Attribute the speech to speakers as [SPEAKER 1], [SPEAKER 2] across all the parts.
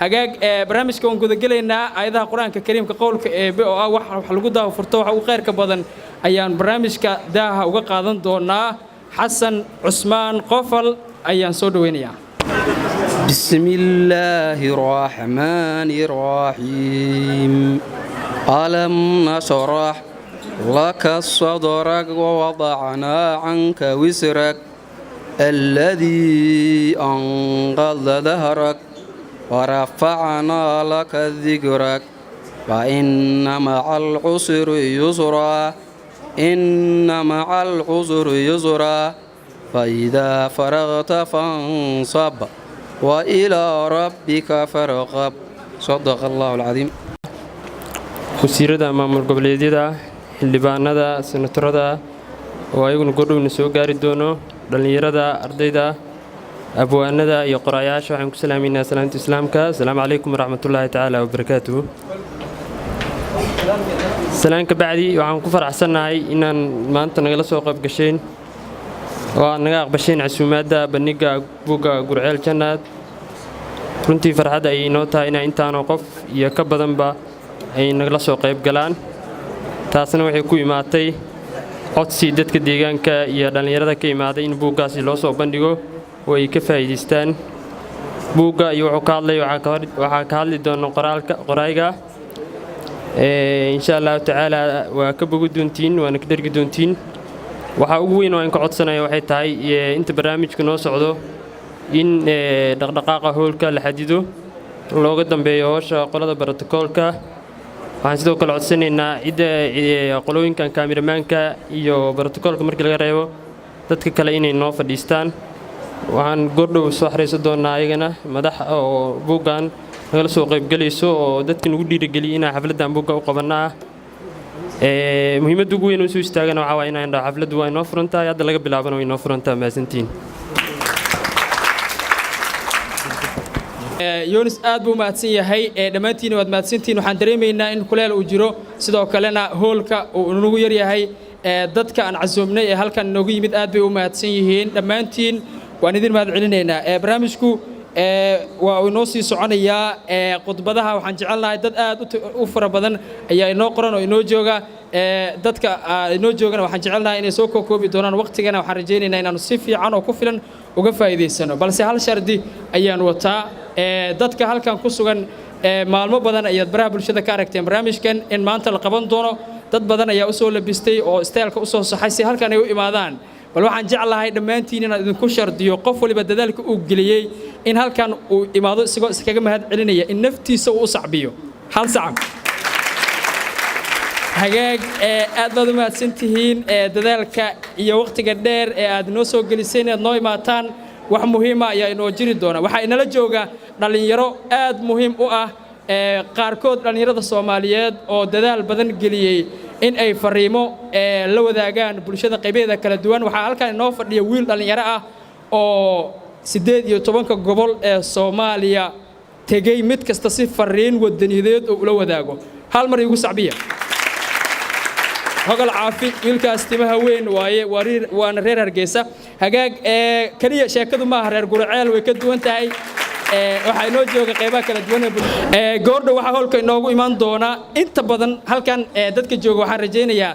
[SPEAKER 1] Hagaag, barnaamijka waan gudagelaynaa. Aayadaha Qur-aanka Kariimka, qowlka Eebe oo ah wax lagu daaha furto waxa ugu khayrka badan, ayaan barnaamijka daaha uga qaadan doonaa. Xasan Cusmaan Qofal ayaan soo dhoweynayaa.
[SPEAKER 2] بسم الله الرحمن الرحيم. ألم نشرح لك صدرك ووضعنا عنك وزرك الذي أنقض ظهرك ورفعنا لك ذكرك. فإن مع العسر يسرا، إن مع العسر يسرا، فإذا فرغت فانصب وإلى ربك فارغب. صدق الله العظيم.
[SPEAKER 3] Wasiirada maamul goboleedyada, xildhibaanada, senatarada oo ayaguna goordhowna soo gaari doono, dhallinyarada, ardayda, abwaanada iyo qorayaasha, waxaan ku salaamaynaa salaamta Islaamka. Asalaamu calaykum waraxmatullaahi tacaala wabarakaatuhu. Salaan ka bacdi, waxaan ku faraxsannahay inaan maanta nagala soo qayb gasheen oo aad naga aqbasheen casuumaadda bandhigga buugga Gurceel Jannaad. Runtii farxad ayay inoo tahay inaa intaanoo qof iyo ka badanba ay nagala soo qayb galaan. Taasna waxay ku imaatay codsi dadka deegaanka iyo dhallinyarada ka imaaday in buuggaasi loo soo bandhigo oo ay ka faa'iidaystaan. Buugga iyo wuxuu ka hadlay waxaa ka hadli doona qoraalka qorayga, insha Allahu tacaala. Waa ka bogi doontiin, waana ka dhergi doontiin. Waxaa ugu weyn oo aan ka codsanaya waxay tahay, inta barnaamijka noo socdo, in dhaqdhaqaaqa hoolka la xadido, looga dambeeyo howsha qolada brotokoolka. Waxaan sidoo kale codsanaynaa cidda qolooyinkan kaamiramaanka iyo brotokoolka markii laga reebo dadka kale inay noo fadhiistaan. Waxaan goordhow soo xariisan doonaa ayagana madax oo buuggan nagala soo qaybgelayso oo dadka nagu dhiirigeliyay inaan xafladdan buugga u qabanno ah. Muhiimadda ugu weyn oo soo istaagana waxaa waa inaan dhaho xafladdu waa inoo furan tahay, hadda laga bilaabana way inoo furan tahay. Mahadsantiin.
[SPEAKER 1] Yonis aad buu mahadsan yahay. Dhammaantiina waad mahadsantihiin. Waxaan dareemaynaa in kuleel uu jiro, sidoo kalena hoolka uu inagu yar yahay. Dadka aan casuumnay ee halkan inoogu yimid aad bay u mahadsan yihiin. Dhammaantiin waan idin mahad celinaynaa. Barnaamijku waa uu inoo sii soconayaa. Khudbadaha waxaan jecelnahay, dad aad u fara badan ayaa inoo qoran oo inoo jooga. Dadka inoo joogana waxaan jecelnahay inay soo kookoobi doonaan. Waqtigana waxaan rajaynaynaa inaanu si fiican oo ku filan uga faa'iidaysano, balse hal shardi ayaan wataa. Dadka halkan ku sugan, maalmo badan ayaad baraha bulshada ka aragteen barnaamijkan in maanta la qaban doono. Dad badan ayaa usoo labistay oo style-ka usoo saxay si halkan ay u imaadaan. Bal waxaan jeclahay dhammaantiin inaan idinku shardiyo, qof waliba dadaalka uu geliyey in halkan uu imaado isagoo iskaga mahad celinaya, in naftiisa uu u sacbiyo hal sacab. Hagaag, aad baad u mahadsantihiin dadaalka iyo wakhtiga dheer ee aad noo soo gelisay inaad noo imaataan. Wax muhiima ayaa inoo jiri doona. Waxaa inala jooga dhallinyaro aad muhiim u ah, qaarkood dhallinyarada Soomaaliyeed oo dadaal badan geliyey in ay fariimo la wadaagaan bulshada qaybaheeda kala duwan. Waxaa halkan inoo fadhiya wiil dhallinyaro ah oo 18-ka gobol ee Soomaaliya tegey mid kasta si fariin wadaniyadeed oo ula wadaago. Hal mar iigu sacbiya. Hogal Caafi, wiilkaas timaha weyn waaye, waana reer Hargeysa. Hagaag, keliya sheekadu maaha reer Gurceel, way ka duwan tahay. Waxaa inoo jooga qaybaha kala duwan. Goordhow waxaa hoolka inoogu imaan doona inta badan halkan dadka jooga. Waxaan rajaynayaa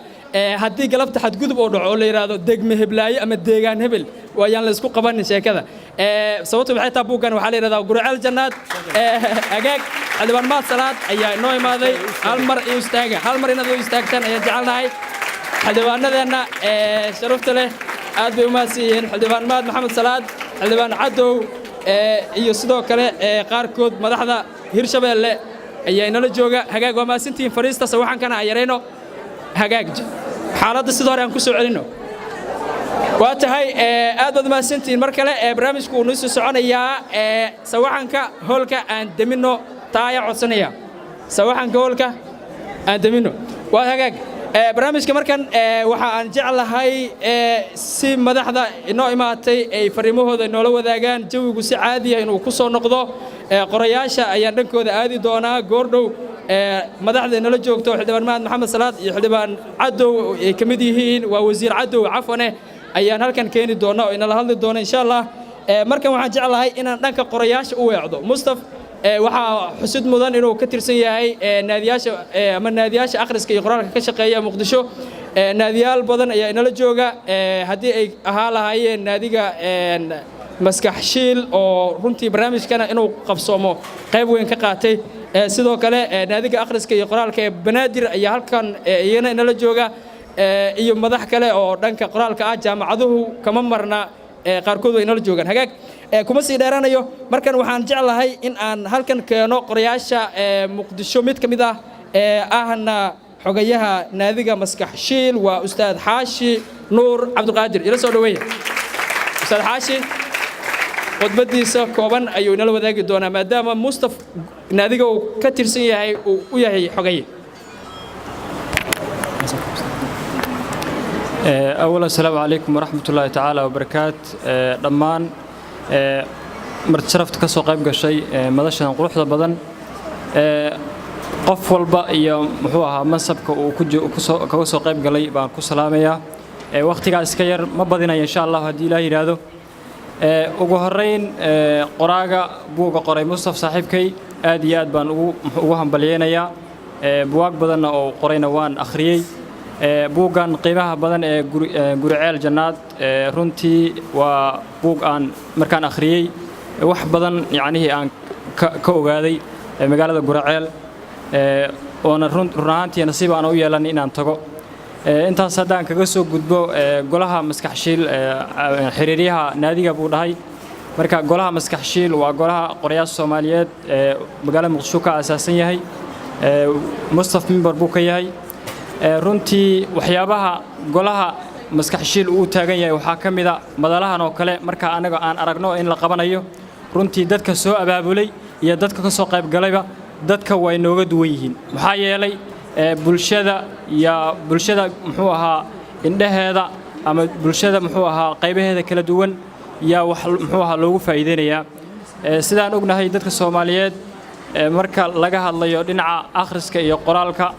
[SPEAKER 1] haddii galabta xadgudub oo dhaco oo la yidhaahdo degme heblaayo ama deegaan hebel, waayaan la isku qabanin sheekada. Sababtu maxay tahay? Buuggan waxaa la yidhahdaa Gurceel Jannaad. Hagaag, xildhibaan Maad Salaad ayaa inoo imaaday. Hal mar iyo istaaga, hal mar inaad u istaagtaan ayaan jecelnahay. Xildhibaanadeenna sharafta leh aad bay u mahadsan yihiin. Xildhibaan Maad Maxamed Salaad, xildhibaan Cadow iyo sidoo kale qaarkood madaxda Hirshabeelle ayaa inala jooga. Hagaag, waa mahadsantihiin. Fariista sawaxankana aan yarayno. Hagaag, xaaladda sida hore aan ku soo celinno. Waa tahay, aad baad mahadsantihiin mar kale. Barnaamijku uu noo soo soconayaa. Sawaxanka hoolka aan deminno, taa ayaa codsanaya. Sawaxanka hoolka aan deminno. Waa hagaag. Barnaamijka markan waxa aan jeclahay si madaxda inoo imaatay ay fariimahooda inoola wadaagaan, jawigu si caadiya inuu ku soo noqdo. Qorayaasha ayaan dhankooda aadi doonaa goordhow. Madaxda inala joogto, xildhibaan Mahad Maxamed Salaad iyo xildhibaan Cadow ay ka mid yihiin, waa wasiir Cadow cafwane, ayaan halkan keeni doona oo inala hadli doona, insha Allah. Markan waxaan jeclahay inaan dhanka qorayaasha u weecdo. Mustaf Waxaa xusid mudan inuu ka tirsan yahay naadiyaasha ama naadiyaasha akhriska iyo qoraalka ka shaqeeya Muqdisho. Naadiyaal badan ayaa inala jooga, haddii ay ahaa lahaayeen naadiga Maskax Shiil oo runtii barnaamijkana inuu qabsoomo qayb weyn ka qaatay. Sidoo kale naadiga akhriska iyo qoraalka ee Banaadir ayaa halkan iyana inala jooga, iyo madax kale oo dhanka qoraalka ah. Jaamacaduhu kama marna, qaarkood way inala joogaan. Hagaag, kuma sii dheeraanayo. Markan waxaan jeclahay in aan halkan keeno qorayaasha Muqdisho mid ka mid ah, ee ahna xogayaha naadiga Maskax Shiil, waa Ustaad Xaashi Nuur Cabdiqaadir. Ila soo dhaweeya Ustaad Xaashi. Khudbadiisa kooban ayuu inala wadaagi doonaa, maadaama Mustaf naadiga uu ka tirsan yahay uu u yahay xogaye.
[SPEAKER 4] أولا السلام عليكم ورحمة الله تعالى وبركاته. Dhammaan marti sharafta ka soo qayb gashay madashan quruxda badan, qof walba iyo muxuu ahaa mansabka uu kaga soo qayb galay baan ku salaamayaa. Wakhtigaa iska yar, ma badinaya insha Allah haddii Ilaah yidhaahdo. Ugu horreyn, qoraaga buugga qoray, Mustaf saaxiibkay, aad iyo aad baan ugu hambalyeynayaa. Buwaag badanna oo qorayna waan akhriyey. Buuggan qiimaha badan ee Guriceel Jannaad runtii waa buug aan markaan akhriyey wax badan yacnihii aan ka ogaaday magaalada Guriceel, oona run ahaantii nasiib aan u yeelan inaan tago. Intaas haddaan kaga soo gudbo, golaha Maskax Shiil, xiriiryaha naadiga buu dhahay. Marka golaha Maskax Shiil waa golaha qorayaasha Soomaaliyeed ee magaalada Muqdisho ka aasaasan yahay. Mustaf member buu ka yahay. Runtii waxyaabaha golaha Maskax Shiil uu taagan yahay waxaa ka mid a madalahan oo kale. Marka anaga aan aragno in la qabanayo, runtii dadka soo abaabulay iyo dadka ka soo qayb galayba dadka way nooga duwan yihiin, maxaa yeelay bulshada iyo bulshada muxuu ahaa indhaheeda ama bulshada muxuu ahaa qaybaheeda kala duwan yaa wax muxuu ahaa loogu faa'iideynayaa. Sidaan ognahay, dadka Soomaaliyeed marka laga hadlayo dhinaca akhriska iyo qoraalka,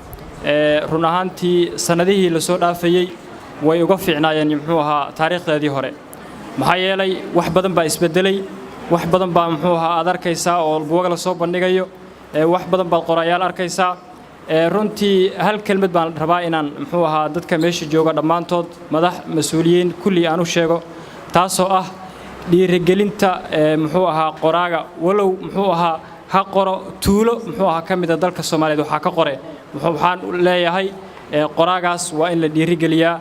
[SPEAKER 4] run ahaantii sannadihii la soo dhaafayey way uga fiicnaayeen muxuu ahaa taariikhdeedii hore, maxaa yeelay wax badan baa isbedelay, wax badan baa muxuu ahaa aad arkaysaa oo buwag la soo bandhigayo, wax badan baad qorayaal arkaysaa. Runtii hal kelmad baan rabaa inaan muxuu ahaa dadka meesha jooga dhammaantood, madax, mas-uuliyiin, kulli aan u sheego, taasoo ah dhiirigelinta muxuu ahaa qoraaga. Walow muxuu ahaa ha qoro tuulo muxuu ahaa ka mida dalka Soomaaliyeed waxaa ka qore, waxaan leeyahay qoraagaas waa in la dhiirigeliyaa.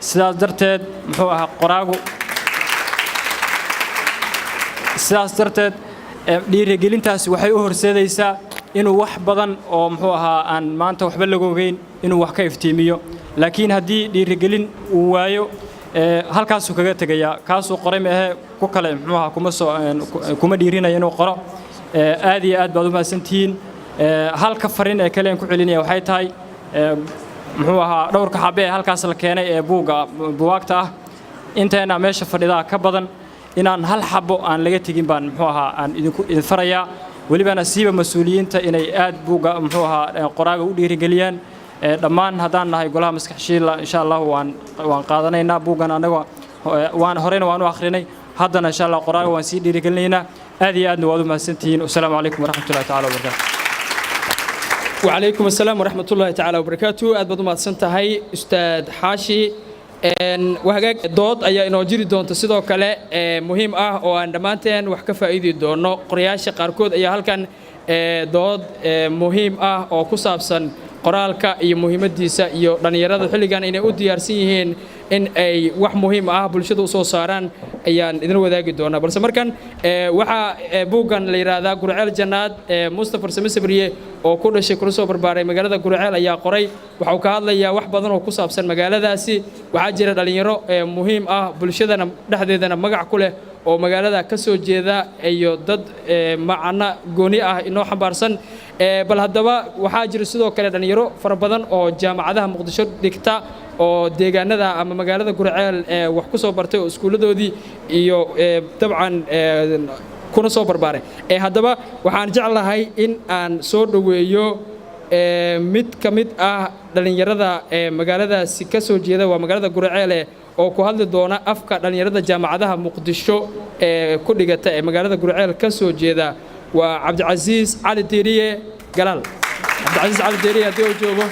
[SPEAKER 4] Sidaas darteed muxuu ahaa qoraagu, sidaas darteed dhiirigelintaasi waxay u horseedaysaa inuu wax badan oo muxuu ahaa aan maanta waxba laga ogeyn inuu wax ka iftiimiyo. Laakiin haddii dhiirigelin uu waayo, halkaasuu kaga tegayaa. Kaasuu qoray meehe ku kale muxuu ahaa kuma soo kuma dhiirinaya inuu qoro. Aad iyo aad baad u mahadsantihiin. Halka farin ee kale aan ku celinaya waxay tahay muxuu ahaa dhowrka xabe ee halkaas la keenay ee buugga buwaagta ah, inteena meesha fadhidaa ka badan inaan hal xabo aan laga tegin baan muxuu ahaa aan idinku idin farayaa. Welibana siiba mas-uuliyiinta inay aad buugga muxuu ahaa qoraaga u dhiirigeliyaan. Dhammaan haddaan nahay golaha Maskax Shiila, insha Allah waan qaadanaynaa buuggan. Annaga waan horeyna waan u akhrinay, haddana insha Allah qoraaga waan sii dhiirigelinaynaa. Aad iyo aadna waad u mahadsantihiin. Wasalaamu calaykum waraxmatullahi tacala wabarakaatu.
[SPEAKER 1] وعليكم السلام ورحمة الله تعالى وبركاته. Aad baad u mahadsan tahay, Ustaad Xaashi. Wahagaag, dood ayaa inoo jiri doonta sidoo kale muhiim ah oo aan dhammaanteen wax ka faa'iidi doono. Qorayaasha qaarkood ayaa halkan dood muhiim ah oo ku saabsan qoraalka iyo muhiimaddiisa iyo dhallinyarada xilligan inay u diyaarsan yihiin in ay wax muhiim ah bulshada u soo saaraan ayaan idin wadaagi doonaa. Balse markan waxaa buuggan la yidhaahdaa Gurceel Jannaad, Mustafa Same Sabriye oo ku dhashay kuna soo barbaaray magaalada Gurceel ayaa qoray. Waxa uu ka hadlayaa wax badan oo ku saabsan magaaladaasi. Waxaa jira dhallinyaro muhiim ah, bulshadana dhexdeedana magac ku leh oo magaalada ka soo jeeda, iyo dad macno gooni ah inoo xambaarsan. Bal haddaba waxaa jira sidoo kale dhallinyaro fara badan oo jaamacadaha Muqdisho dhigta oo deegaanada ama magaalada Gurceel wax ku soo bartay oo iskuulladoodii iyo dabcan kuna soo barbaaray. Haddaba waxaan jeclahay in aan soo dhoweeyo mid ka mid ah dhallinyarada ee magaaladaasi ka soo jeeda, waa magaalada Gurceele, oo ku hadli doona afka dhallinyarada jaamacadaha Muqdisho ee ku dhigata ee magaalada Gurceel ka soo jeeda. Waa Cabdicasiis Cali Diiriye Galaal. Cabdicasiis Cali Diiriye haddii uu joogo.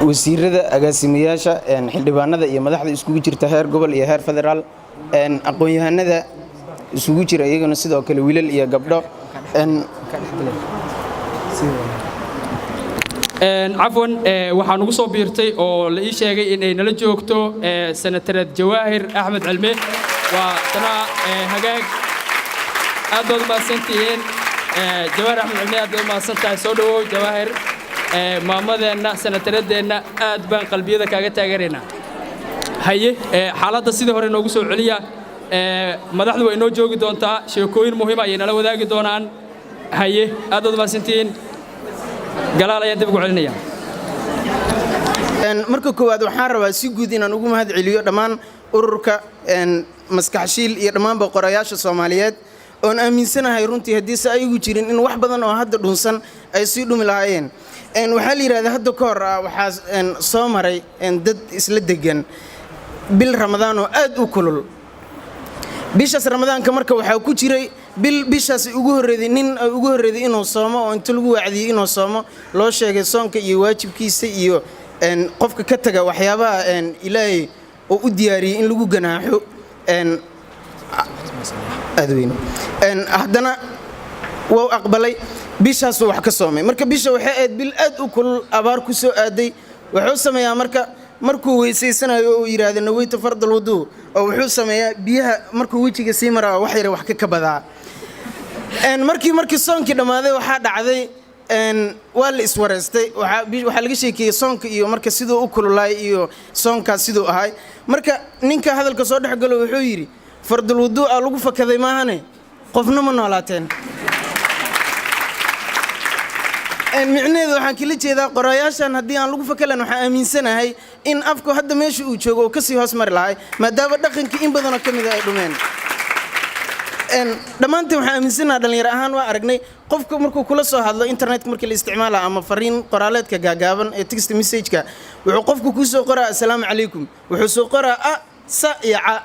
[SPEAKER 5] Wasiirada, agaasimayaasha, xildhibaanada iyo madaxda iskugu jirta heer gobol iyo heer federaal, aqoon-yahanada isugu jira iyagana sidoo kale wiilal iyo gabdho.
[SPEAKER 1] Cafwan, waxaa nugu soo biirtay oo la ii sheegay inay nala joogto senatareed Jawaahir Axmed Cilmi. Waa tanaa. Hagaag, aad baad u mahadsantihiin. Jawaahir Axmed Cilmi, aad baad u mahadsan tahay. Soo dhawow Jawaahir, maamadeenna, senataradeenna, aad baan qalbiyada kaaga taageeraynaa. Haye, xaaladda sidii hore noogu soo celiya. Madaxdu way inoo joogi doontaa, sheekooyin muhiima ayay nala wadaagi doonaan. Haye, aad baad u mahadsantihiin. Galaal ayaan dib ugu celinaya.
[SPEAKER 5] Marka koowaad waxaan rabaa si guud inaan ugu mahad celiyo dhammaan ururka Maskaxshiil iyo dhammaanba qorayaasha Soomaaliyeed, oon aaminsanahay runtii haddii se ayagu jirin in wax badan oo hadda dhunsan ay sii dhumi lahaayeen. Waxaa la yidhahdaa hadda ka hor waxaa soo maray dad isla degan bil Ramadaan oo aad u kulul. Bishaas Ramadaanka marka waxaa ku jiray bil bishaas ugu horreeday nin ugu horreeday inuu soomo, oo inta lagu wacdiyey inuu soomo loo sheegay soonka iyo waajibkiisa iyo qofka ka taga waxyaabaha Ilaahay oo u diyaariyey in lagu ganaaxo aad weyn. Haddana wuu aqbalay, bishaasuu wax ka soomay. Marka bisha waxay ahayd bil aad u kulul, abaar ku soo aaday. Wuxuu sameeyaa marka markuu weyshaysanayo oo uu yidhaahdo "naweytu fardal wuduu", oo wuxuu sameeyaa biyaha markuu wejiga sii maraa wax yar wax ka kabadaa. Markii soonkii dhammaaday waxaa dhacday waa la iswareystay. Waxaa laga sheekeeyey soonka iyo marka siduu u kululaay iyo soonkaas siduu ahay. Marka ninka hadalka soo dhex galo wuxuu yidhi: "Fardul wuduu aa lagu fakaday maahane, qofna ma noolaateen." Micnaheedu waxaan kala jeedaa qorayaashan haddii aan lagu fakalan, waxaan aaminsanahay in afku hadda meesha uu joogo oo kasii hoos mari lahay, maadaama dhaqankii in badanoo ka mida ay dhumeen. Dhammaanteen waxaan aaminsanaha dhallinyaro ahaan waa aragnay qofka markuu kula soo hadlo internetka markii la isticmaala ama fariin qoraaleedka gaagaaban ee text message-ka, wuxuu qofku kuu soo qoraa "assalaamu calaykum", wuxuu soo qoraa a, sa iyo ca,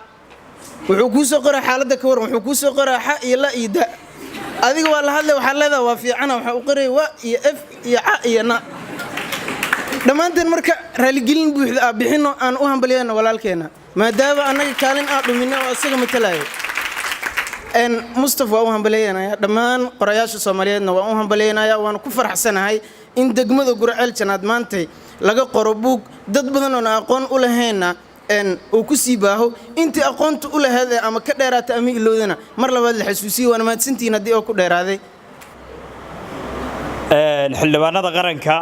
[SPEAKER 5] wuxuu kuu soo qoraa "xaaladda ka waran", wuxuu kuu soo qoraa xa iyo la iyo da. Adiga waa la hadlay, waxaa leedaha "waa fiicana", waxaa u qoraya wa iyo f iyo ca iyo na. Dhammaanteen marka raaligelin buuxda aa bixino, aan u hambalyayno walaalkeenna, maadaama annaga kaalin aa dhuminay oo isaga matalayo. Mustafa waa u hambalyeynaya, dhammaan qorayaasha Soomaaliyeedna waan u hambalyeynaya. Waana ku faraxsanahay in degmada Gurceel Janaad maantay laga qoro buug, dad badan oon aqoon u lahaynna uu ku sii baaho, intii aqoonta u lahayd ama ka dheeraata ama ilowdana mar labaad la xasuusiye. Waana mahadsantihiin haddii oo ku dheeraaday.
[SPEAKER 6] Xildhibaanada qaranka,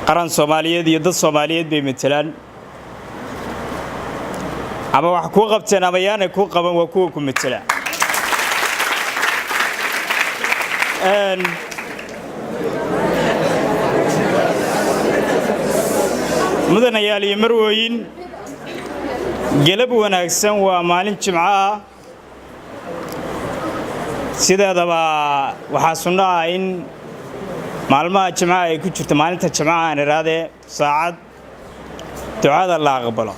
[SPEAKER 6] qaran Soomaaliyeed iyo dad Soomaaliyeed bay matelaan. Ama wax kuu qabteen ama yaanay kuu qaban, waa kuwa ku matela. Mudanayaal iyo marwooyin, gelab wanaagsan. Waa maalin Jimco ah. Sideedaba waxaa sunno ah in maalmaha Jimcaha ay ku jirto maalinta Jimcaha aan idhaahdee saacad ducada la aqbalo.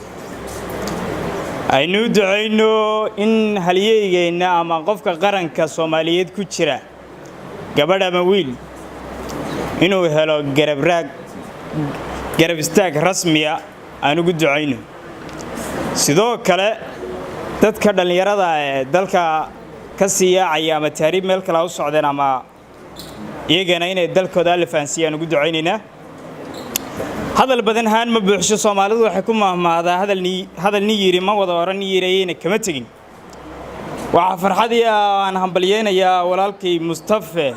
[SPEAKER 6] Aynu u ducayno in halyeygeenna ama qofka qaranka Soomaaliyeed ku jira, gabadh ama wiil, inuu helo garabraag, garab istaag rasmiya aan ugu ducayno. Sidoo kale dadka dhallinyarada ee dalka ka sii yaacaya ama tahriib meel kale ha u socdeen ama iyagana inay dalkooda alla fahansiiyaan ugu ducaynaynaa. Hadal badan haan ma buuxsho. Soomaalidu waxay ku mahmaadaa hadal ni yidhi ma wada oran, ni yidhayeyna kama tegin. Waxaa farxadii aan hambalyeynayaa walaalkay Mustafe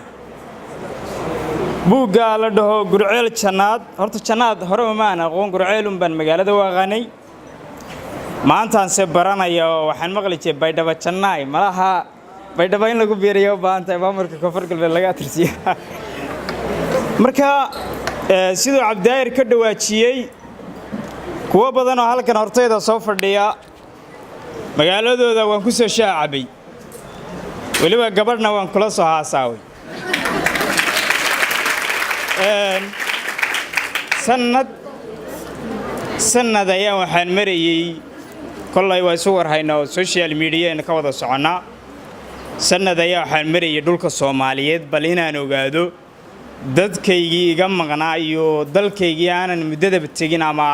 [SPEAKER 6] buuggaa la dhaho Gurceel Jannaad. Horta Jannaad hore uma aan aqoon, Gurceelun baan magaalada u aqaanay, maantaanse baranaya. Oo waxaan maqli jiray Baydhabo Jannaay. Malaha Baydhabo in lagu biiriyo u baahan tahay maamulka Koonfur Galbeed laga atirsiya. Marka siduu Cabdidaahir ka dhawaajiyey, kuwo badan oo halkan hortayda soo fadhiya magaaladooda waan ku soo shaacabay. Weliba gabadhna waan kula soo haasaaway. Sanad sanad ayaa waxaan marayey, kollay waa isu warhaynaa oo social mediaaynu ka wada soconnaa. Sanad ayaa waxaan marayay dhulka Soomaaliyeed, bal inaan ogaado dadkaygii iga maqnaa iyo dalkaygii aanan muddadaba tegin ama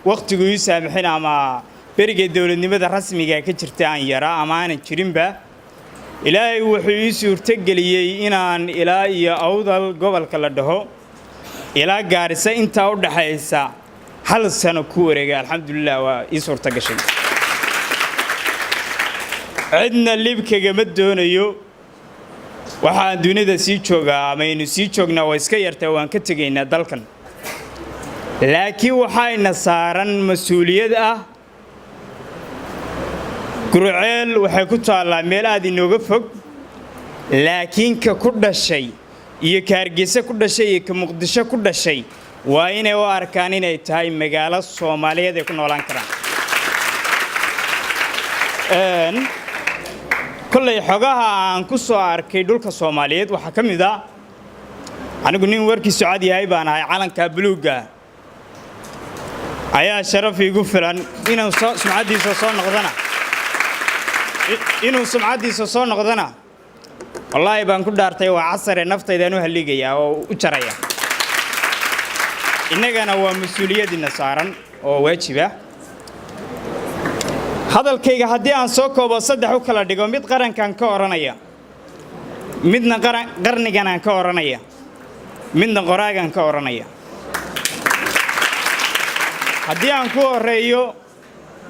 [SPEAKER 6] wakhtigu ii saamixin ama berigay dowladnimada rasmiga ka jirta aan yaraa ama aanan jirinba. Ilaahay wuxuu ii suurtogeliyey inaan ilaa iyo Awdal gobolka la dhaho ilaa Gaarisa intaa u dhaxaysa hal sano ku wareegay. Alxamdulilah, waa ii suurto gashay. Cidna libkagama doonayo. Waxaan dunida sii joogaa ama aynu sii joognaa waa iska yartaa, waan ka tegaynaa dalkan, laakiin waxayna saaran mas-uuliyad ah. Gurceel waxay ku taallaa meel aad inooga fog, laakiin ka ku dhashay iyo ka Hargeysa ku dhashay iyo ka Muqdisho ku dhashay waa inay u arkaan inay tahay magaalo Soomaaliyeed ay ku noolaan karaan. Kolley xogaha aan ku soo arkay dhulka Soomaaliyeed waxaa ka mid ah, anigu nin warkiisu cad yahay baan ahay, calanka buluugga ayaa sharaf iigu filan. Inuu sumcaddiisa soo noqdana, inuu sumcaddiisa soo noqdana, wallaahi baan ku dhaartay, waa casare naftaydaan u halligayaa oo u jaraya. Innagana waa mas-uuliyadina saaran oo waajib ah. Hadalkayga haddii aan soo koobo, saddex u kala dhigo: mid qarankan ka odhanaya, midna qarniganaan ka odhanaya, midna qoraagan ka odhanaya. Haddii aan ku horreeyo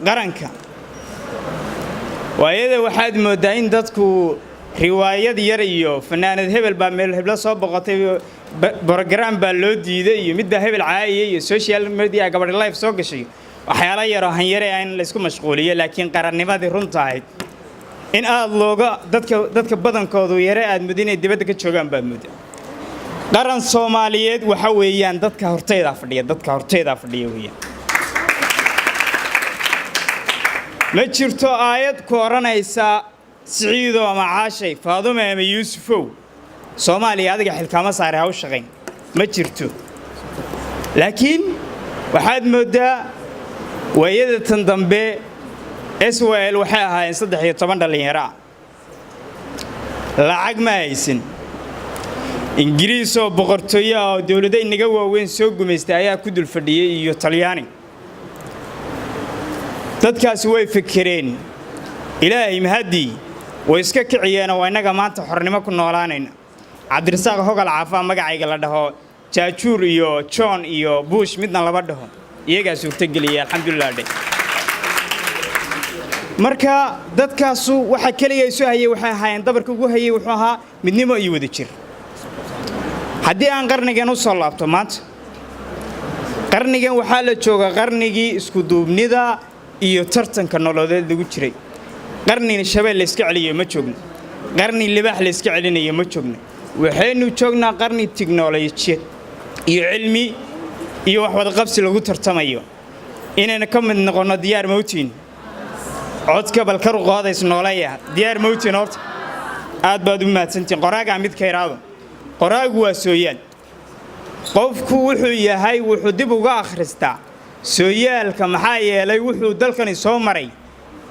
[SPEAKER 6] qaranka, waayada waxaad mooddaa in dadku riwaayad yar iyo fanaanad hebel baa meel heblo soo boqotay, program baa loo diiday, iyo midbaa hebel caayaya, iyo social media gabadhi live soo gashay, waxyaala yaroo hanyare in laysku mashquuliyo, laakiin qarannimadii runta ahayd in aada looga dadka badankoodu yare aad muddo inay dibadda ka joogaan baa muddo. Qaran Soomaaliyeed waxa weeyaan dadka hortaydaa fadhiya, dadka hortaydaa fadhiya weeyaan. Ma jirto aayad ku odhanaysa Siciidow ama Caashay, Faadume ama Yuusufow, Soomaaliya adiga xilkaama saaray, ha u shaqayn. Ma jirto. Laakiin waxaad mooddaa waayada tan dambe SYL waxay ahaayeen 13 dhallinyaro ah, lacag ma haysan. Ingiriis oo boqortooyo ah oo dowlado inaga waaweyn soo gumaystay ayaa ku dul fadhiyey, iyo Talyaani. Dadkaasi way fekereen, Ilaahay mahaddii way iska kiciyeenoo waa innaga maanta xornimo ku noolaanayna. Cabdirasaaq Hogal Caafaa magacayga la dhaho, Jaajuur iyo John iyo Bush midna laba dhaho, iyagaa suurtogeliyay, alxamdulilah dhe. Marka dadkaasu waxa keliya isu hayay waxay ahaayeen, dabarka ugu hayay wuxuu ahaa midnimo iyo wadajir. Haddii aan qarnigan u soo laabto, maanta qarnigan waxaa la joogaa qarnigii iskuduubnida iyo tartanka nololeed lagu jiray. Qarni shabeel layska celiyo ma joogno, qarni libaax layska celinayo ma joogno. Waxaynu joognaa qarni tiknolojiyad iyo cilmi iyo wax wadaqabsi lagu tartamayo. Inaynu ka mid noqonno diyaar mawtiin? Codka bal kar u qaadays nooleya. Diyaar mawtiin? Horta aad baad u mahadsantihiin. Qoraagaa mid ka iraado, qoraagu waa sooyaal. Qofku wuxuu yahay wuxuu dib uga akhristaa sooyaalka, maxaa yeelay wuxuu dalkani soo maray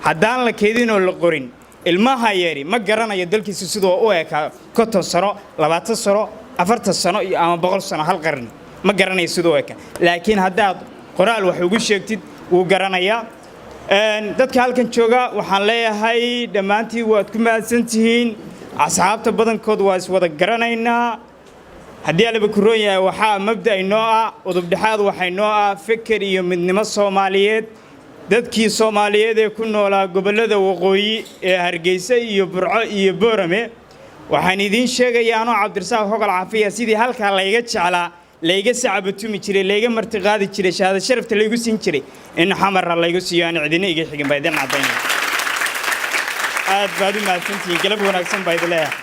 [SPEAKER 6] haddaan la keydinoo la qorin, ilmaha yari ma garanayo dalkiisa siduu u ekaa 50 sano, 20 sano, 40 sano iyo ama 100 sano, hal qarni ma garanayo siduu u ekaa. Laakiin haddaad qoraal wax ugu sheegtid, wuu garanayaa. Dadka halkan jooga waxaan leeyahay dhammaantiin waad ku mahadsan tihiin. Asxaabta badankood waa iswada garanaynaa. Haddii Allaba kuroon yahay, waxaa mabda inoo ah, udubdhexaad waxay noo ah feker iyo midnimo Soomaaliyeed. Dadkii Soomaaliyeed ee ku noolaa gobollada waqooyi ee Hargeysa iyo Burco iyo Boorame, waxaan idiin sheegayaa anoo Cabdirasaaq Hogal Caafiya, sidii halkaa layga jeclaa, layga sacabatumi jiray, layga martiqaadi jiray, shahaado sharafta laygu siin jiray, in Xamarra laygu siiyo aan cidina iga xigin baa idin caddaynaya. Aad baad u mahadsantihiin, galab wanaagsan baa idin leeyahay.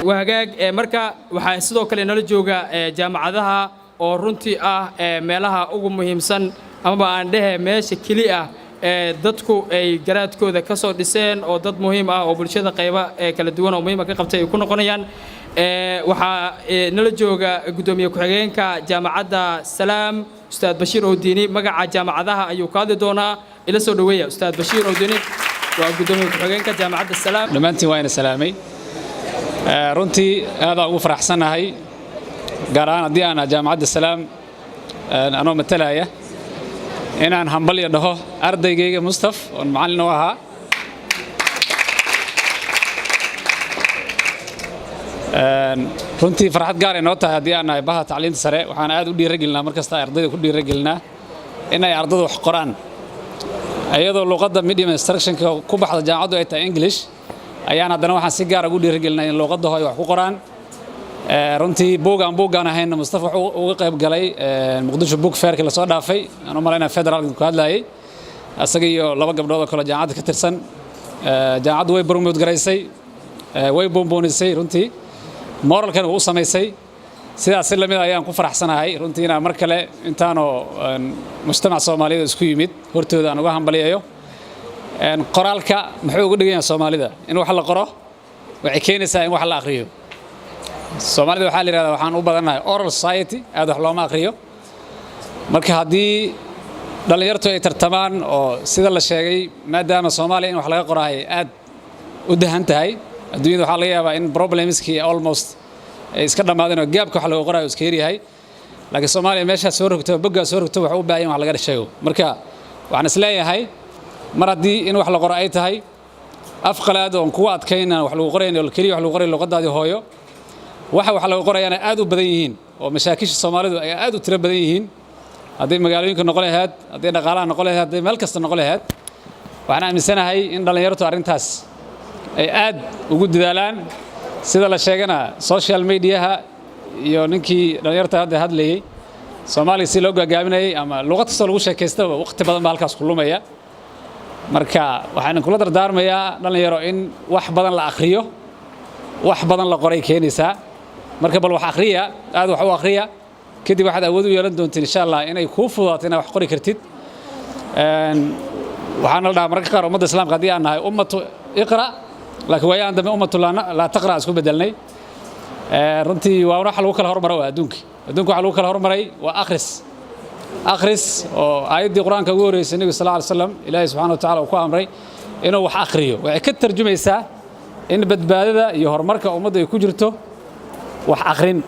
[SPEAKER 1] Waa hagaag. Marka waxaa sidoo kale nala jooga jaamacadaha oo runtii ah meelaha ugu muhiimsan, amaba aan dhehe meesha keli ah Dadku ay garaadkooda ka soo dhiseen oo dad muhiim ah oo bulshada qayba kala duwan oo muhiima ka qabtay ay ku noqonayaan. Waxaa nala jooga guddoomiye ku-xigeenka Jaamacadda Salaam, Ustaad Bashiir Owdiini. Magaca jaamacadaha ayuu ka hadli doonaa. Ila soo dhoweeya Ustaad Bashiir Owdiini, waa guddoomiye ku-xigeenka Jaamacadda Salaam.
[SPEAKER 7] Dhammaantiin waa ina salaamay. Runtii aadaan ugu faraxsanahay, gaar ahaan haddii aan Jaamacadda Salaam anoo matalaya, inaan hambalyo dhaho ardaygayga Mustaf oon macallin u ahaa. Runtii farxad gaar ay noo tahay haddii aan nahay baha tacliinta sare. Waxaan aad u dhiiragelinaa mar kasta ardayda ku dhiiragelinaa in ay ardadu wax qoraan, iyadoo luqadda medium instructionka ku baxda jaamacaddu ay tahay English ayaan haddana waxaan si gaar ugu dhiiragelinaa in luqadda hooyo wax ku qoraan. Runtii buugaan buuggaan ahayna Mustafa wuxuu uga qayb galay Muqdisho Book Fairkii lasoo dhaafay, aan u malaynaa federaalka ku hadlayay, asaga iyo laba gabdhood oo kale jaamacadda ka tirsan. Jaamacaddu way promote garaysay, way boonboonisay, runtii moralkan uu u samaysay. Sidaas si lamid ayaan ku faraxsanahay runtii inaan mar kale intaanoo mujtamac Soomaaliyeed isku yimid hortooda aan uga hambaliyayo. Qoraalka muxuu uga dhigan yahay Soomaalida? In wax la qoro waxay keenaysaa in wax la akhriyo. Soomaalida waxaa la yidhahdaa waxaan u badannahay oral society, aad wax looma akhriyo. Marka haddii dhallinyartu ay tartamaan oo sida la sheegay, maadaama Soomaaliya in wax laga qoraahay aad u dahan tahay, adduunyada waxaa laga yaabaa in problemskii almost ay iska dhammaadeen oo gaabka wax laga qoraayo iska yaryahay, laakiin Soomaaliya meeshaa soo rogto, boggaa soo rogto, waxa u baahan in wax laga sheego. Marka waxaan is leeyahay, mar haddii in wax la qoro ay tahay af qalaad oon kugu adkayna wax lagu qorayn oo keliya wax lagu qoray luqadaadii hooyo, waxa wax laga qorayaana aad u badan yihiin oo mashaakisha Soomaalidu ay aad u tiro badan yihiin, hadday magaalooyinka noqon lahayd, hadday dhaqaalaha noqon lahayd, hadday meel kasta noqon lahayd, waxaan aaminsanahay in dhallinyartu arrintaas ay aad ugu dadaalaan. Sida la sheegana, social mediaha iyo ninkii dhallinyarta hadda hadlayey, Soomaaliga si loo gaagaabinayay ama luqad kastoo lagu sheekaystaba, waqti badan baa halkaas ku lumaya. Marka waxaan kula dardaarmayaa dhallinyaro in wax badan la akhriyo, wax badan la qoray keenaysaa. Marka bal wax akhriya, aad wax u akhriya, kadib waxaad awood u yeelan doontiin insha Allah inay kuu fududaato inaad wax qori kartid. Waxaana la dhahaa mararka qaar ummadda Islaamka haddii aan nahay ummatu iqra, laakiin waayaan dambe ummatu laa taqra isku bedelnay. Runtii waa waxa lagu kala hormaro waa adduunka. Adduunka waxa lagu kala hormaray waa akhris, akhris oo aayaddii Qur-aanka ugu horreysay Nebiga sal alay slam Ilaahay subxana wa tacala uu ku amray inuu wax akhriyo, waxay ka tarjumaysaa in badbaadada iyo horumarka ummadda ay ku jirto wax akhrin.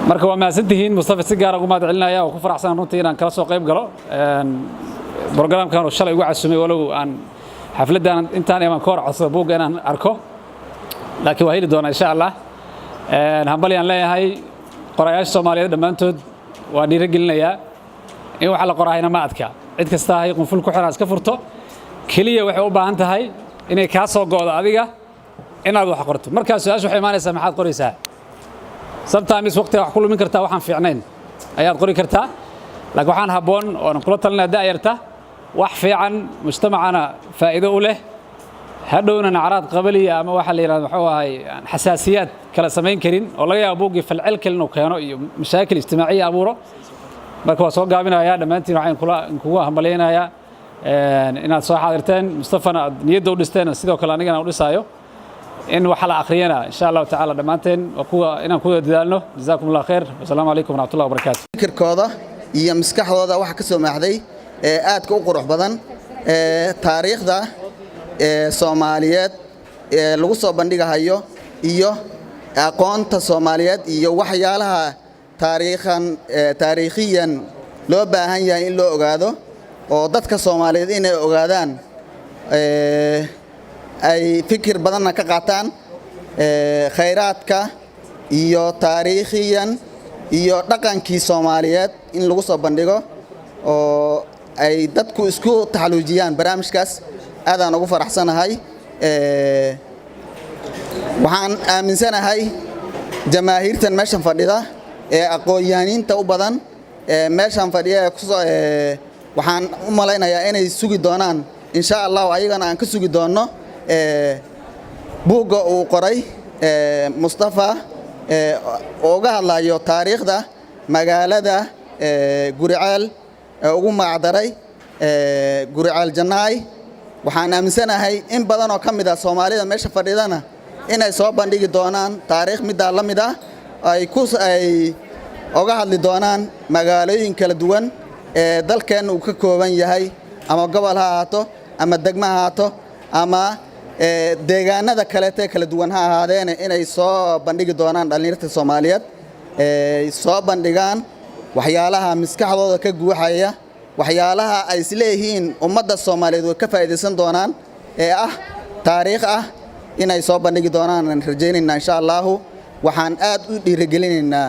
[SPEAKER 7] Marka waa mahadsantihiin. Mustafa si gaara ugu mahad celinaya oo ku faraxsan runtii inaan kala soo qayb galo programkan oo shalay ugu casumay, walow aan xafladdan intaan iman ka hor codsado buugga inaan arko, laakiin waa heli doonaa insha Allah. Hambalyaan leeyahay qorayaasha Soomaaliyeed dhammaantood, waa dhiirigelinayaa in waxa la qorahayna ma adka. Cid kasta hay qunful ku xiran iska furto, keliya waxay u baahan tahay inay kaa soo go'do adiga inaad wax qorto. Markaa su-aasha waxay imaanaysaa: maxaad qoraysaa? Sometimes waqtiga wax ku lumin kartaa, waxaan fiicnayn ayaad qori kartaa, laakiin waxaan habboon oon kula talinaya da'yarta wax fiican, mujtamacana faa'iido u leh, hadhowna nacraad qabaliya ama waxa la yidhahdo muxuu ahay xasaasiyaad kala samayn karin oo laga yaabo buuggii falcel kale inuu keeno iyo mashaakil ijtimaaciya abuuro. Marka waa soo gaabinayaa. Dhammaantiin waxaan kula kugu hambalyaynayaa inaad soo xaadirteen, Mustafana aad niyadda u dhisteen, sidoo kale anigana u dhisaayo in wax la akhriyana insha Allahu tacaala dhammaanteen waa kuwa inaan ku wada dadaalno. Jazaakum Allah khayr, wasalaamu calaykum waraxmatullahi wabarakaatu.
[SPEAKER 8] Fikirkooda iyo maskaxdooda waxa ka soo maaxday ee aadka u qurux badan ee taariikhda ee Soomaaliyeed ee lagu soo bandhigahayo iyo aqoonta Soomaaliyeed iyo waxyaalaha taariikhan taariikhiyan loo baahan yahay in loo ogaado oo dadka Soomaaliyeed inay ogaadaan ay fikir badanna ka qaataan khayraadka iyo taariikhiyan iyo dhaqankii Soomaaliyeed in lagu soo bandhigo oo ay dadku isku taxaluujiyaan. Barnaamijkaas aadaan ugu faraxsanahay. Waxaan aaminsanahay jamaahiirtan meeshan fadhida ee aqoon-yahaniinta u badan ee meeshan fadhiya ee kusoo waxaan u malaynayaa inay sugi doonaan insha Allahu, ayagana aan ka sugi doonno buugga uu qoray Mustafa oo uga hadlayo taariikhda magaalada Guriceel ee ugu magacdaray Guriceel Jannaay. Waxaan aaminsanahay in badan oo ka mid ah Soomaalida meesha fadhidana inay soo bandhigi doonaan taariikh middaa la mid ah, ay ku ay oga hadli doonaan magaalooyin kala duwan ee dalkeenna uu ka kooban yahay, ama gobol ha ahaato, ama degmo ha ahaato, ama deegaanada kaleete kala duwan ha ahaadeene, inay soo bandhigi doonaan dhallinyarta Soomaaliyeed, soo bandhigaan waxyaalaha maskaxdooda ka guuxaya, waxyaalaha ay isleeyihiin ummadda Soomaaliyeed way ka faa'iidaysan doonaan ee ah taariikh ah, inay soo bandhigi doonaan aan rajaynaynaa, insha Allahu. Waxaan aad u dhiirigelinaynaa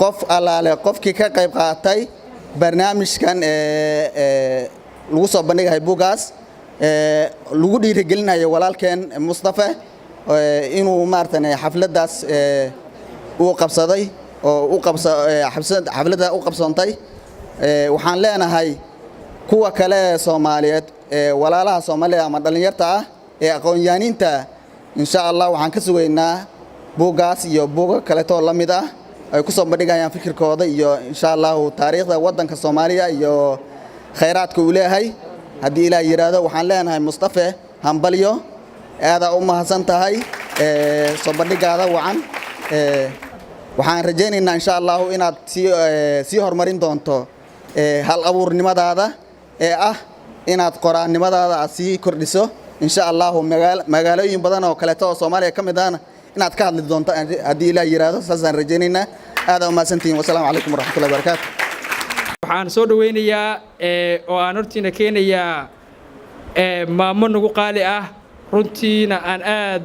[SPEAKER 8] qof allaale qofkii ka qayb qaatay barnaamijkan ee lagu soo bandhigahay buuggaas, lagu dhiirigelinayo walaalkeen Mustafa inuu maaratan xafladdaas uu qabsaday oo u qabsa xafladda u qabsoontay. Waxaan leenahay kuwa kale ee Soomaaliyeed, ee walaalaha Soomaalida ama dhallinyarta ah ee aqoon-yahaniinta, insha Allah waxaan ka sugaynaa buuggaas iyo buuga kaleetoo la mid ah ay ku soo bandhigayaan fikirkooda iyo, insha Allahu, taariikhda waddanka Soomaaliya iyo khayraadka uu leeyahay, haddii Ilaah yidhaahdo. Waxaan leenahay Mustafe, hambalyo, aadaa u mahadsan tahay soo bandhigaada wacan. Waxaan rajaynaynaa, insha Allahu, inaad sii horumarin doonto hal abuurnimadaada ee ah inaad qoraannimadaada aad sii kordhiso, insha Allahu, magaalooyin badan oo kaleeto oo Soomaaliya ka mid ahna inaad ka hadli doonto, haddii Ilaah yidhaahdo. Saasaan rajaynaynaa. Aadaa u mahadsantihiin. Wasalaamu calaykum waraxmatullahi wabarakaatu.
[SPEAKER 1] Waxaan soo dhaweynayaa oo aan hortiina keenayaa maamo nagu qaali ah, runtiina aan aad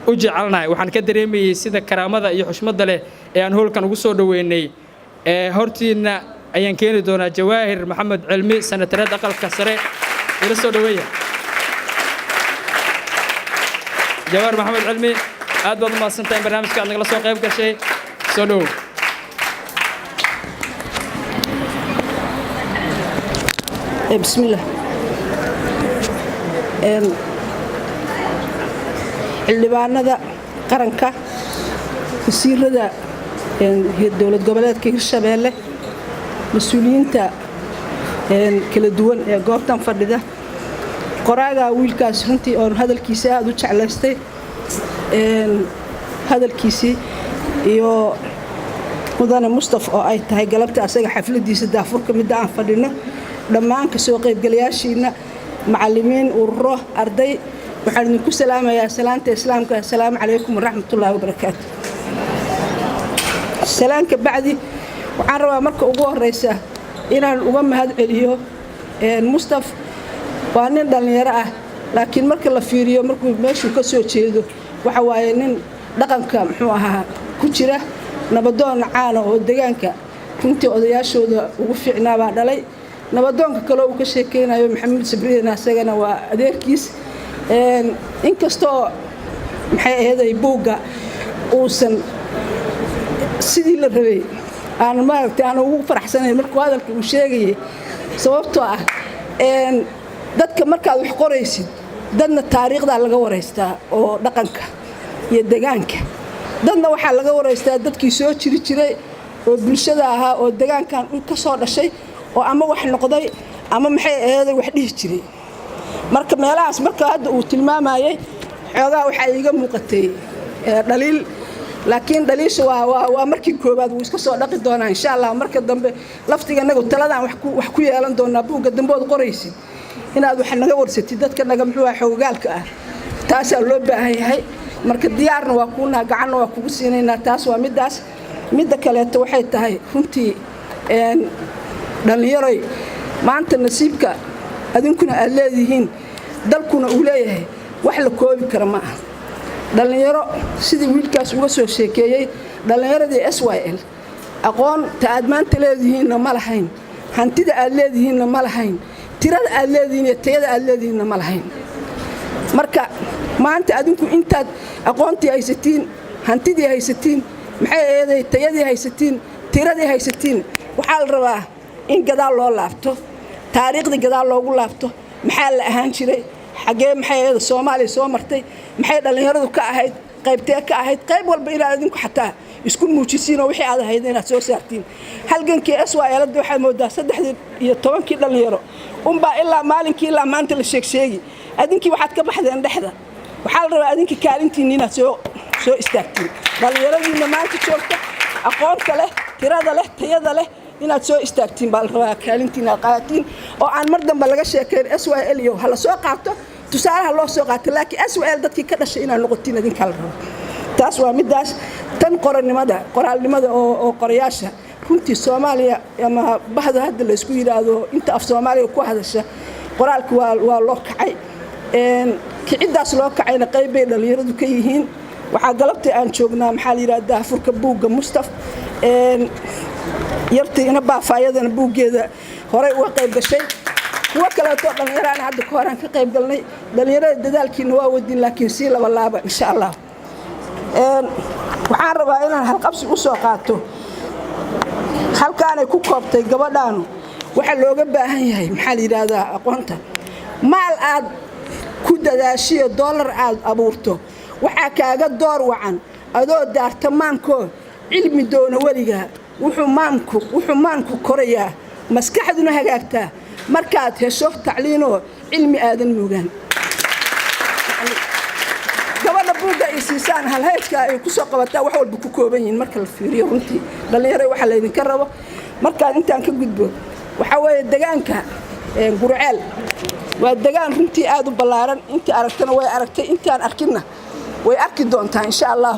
[SPEAKER 1] u jecelnahay. Waxaan ka dareemayey sida karaamada iyo xushmadda leh ee aan hoolkan ugu soo dhoweynay. Hortiina ayaan keeni doonaa Jawaahir Maxamed Cilmi, sanatareed aqalka sare. Ila soo dhoweeya Jawaahir Maxamed Cilmi. Aad baad u mahadsantahay in barnaamijka aad nagala soo qayb gashay. Soo dhowow.
[SPEAKER 9] بسم الله. Xildhibaanada qaranka, wasiirada dowlad goboleedka Hirshabeelle, mas-uuliyiinta kala duwan ee goobtan fadhida, qoraagaa wiilkaas runtii oon hadalkiisa aada u jeclaystay hadalkiisii, iyo mudane Mustaf oo ay tahay galabta asaga xafladiisa daafurka midda aan fadhino, dhammaan ka soo qaybgalayaashiina, macallimiin, ururo arday, waxaan idinku salaamayaa salaanta islaamka: assalaamu calaykum waraxmatullaahi wabarakaatu. Salaanka bacdi, waxaan rabaa marka ugu horeysa inaan uga mahad celiyo Mustaf. Waa nin dhallinyaro ah, laakiin marka la fiiriyo markuu meeshuu ka soo jeedo, waxa waaye nin dhaqanka muxuu ahaa ku jira, nabadoon caana oo degaanka runtii odayaashooda ugu fiicnaa baa dhalay. Nabadoonka kale uu ka sheekeynayo, Maxamuud Sabriina, asagana waa adeerkiis. Inkastoo maxay aheeday buugga uusan sidii la rabay aan maaragtay aan ugu faraxsanayn markuu hadalka uu sheegayay, sababtoo ah dadka markaad wax qoraysid, dadna taariikhdaa laga waraystaa oo dhaqanka iyo degaanka, dadna waxaa laga waraystaa dadkii soo jiri jiray oo bulshada ahaa oo degaankan ka soo dhashay oo ama wax noqday ama maxay aheeday wax dhihi jiray. Marka meelahaas marka hadda uu tilmaamayay, xoogaa waxaa iiga muuqatay dhaliil, laakiin dhaliisha waa markii koowaad, wuu iska soo dhaqi doonaa, insha Allah. Marka dambe laftiganagu taladaan wax ku yeelan doonaa. Buugga dambe ood qoraysid inaad wax naga warsatid dadka naga muxuu ah xoogaalka ah, taasaa loo baahan yahay. Marka diyaarna waa kuunaha, gacanna waa kugu siinaynaa. Taas waa middaas. Midda kaleeto waxay tahay, runtii dhallinyaroy, maanta nasiibka adinkuna aad leedihiin, dalkuna uu leeyahay, wax la koobi kara ma aha. Dhallinyaro sidii wiilkaas uga soo sheekeeyey, dhallinyaradii SYL aqoon ta aad maanta leedihiinna ma lahayn, hantida aad leedihiinna ma lahayn, tirada aad leedihiin iyo tayada aad leedihiinna ma lahayn. Marka maanta adinku intaad aqoontii haysatiin, hantidii haysatiin, maxay eeday tayadii haysatiin, tiradii haysatiin, waxaa la rabaa in gadaal loo laabto, taariikhdii gadaal loogu laabto. Maxaa la ahaan jiray? Xaggee maxay eeda Soomaaliya soo martay? Maxay dhallinyaradu ka ahayd? Qaybtee ka ahayd? Qayb walba inaad adinku xataa isku muujisiin oo wixii aad ahayd inaad soo saartiin. Halgankii SYL waxaad moodaa 13-kii dhallinyaro Unbaa ilaa maalinkii ilaa maanta la sheegsheegi. Adinkii waxaad ka baxdeen dhexda. Waxaa la rabaa adinka kaalintiinni inaad soo istaagtiin, dhallinyaradiinna maanta joogta, aqoonta leh, tirada leh, tayada leh, inaad soo istaagtiin baa la rabaa, kaalintiina aad qaadatiin oo aan mar dambe laga sheekayn SYL iyo ha la soo qaato, tusaalaha loo soo qaato, laakiin SYL dadkii ka dhashay inaad noqotiin adinkaa la rabaa. Taas waa midaas. Tan qorannimada, qoraalnimada oo qorayaasha runtii Soomaaliya ama bahda hadda la isku yidhaahdo inta af Soomaaliga ku hadasha, qoraalka waa loo kacay. Kiciddaas loo kacayna qayb bay dhallinyaradu ka yihiin. Waxaa galabtii aan joognaa, maxaa la yidhahdaa, furka buugga Mustaf. Yartii ina baafaayadana buuggeeda horey uga qayb gashay, kuwo kaleeto dhallinyaraana hadda ka horaan ka qayb galnay. Dhallinyarada dadaalkiina waa wadin, laakiin sii laba laaba insha Allah. Waxaan rabaa inaan halqabsi u soo qaato halkaanay ku koobtay gabadhaanu. Waxa looga baahan yahay, maxaa la yidhaahdaa, aqoonta. Maal aad ku dadaashiyo doolar aad abuurto waxaa kaaga door wacan adoo daarta maankoo cilmi doona weligaa. Wuxuu maanku korayaa, maskaxduna hagaagtaa markaad hesho tacliinoo cilmi aadan moogaan. Gabadha buugga ay siisaan halheedka ay ku soo qabataa wax walba ku kooban yihiin marka la fiiriyo. Runtii dhallinyaro waxa laydinka rabo markaan intaan ka gudbo waxaa weeye degaanka Gurceel waa degaan runtii aad u ballaaran. Intii aragtana way aragtay, intaan arkinna way arki doontaa insha Allah.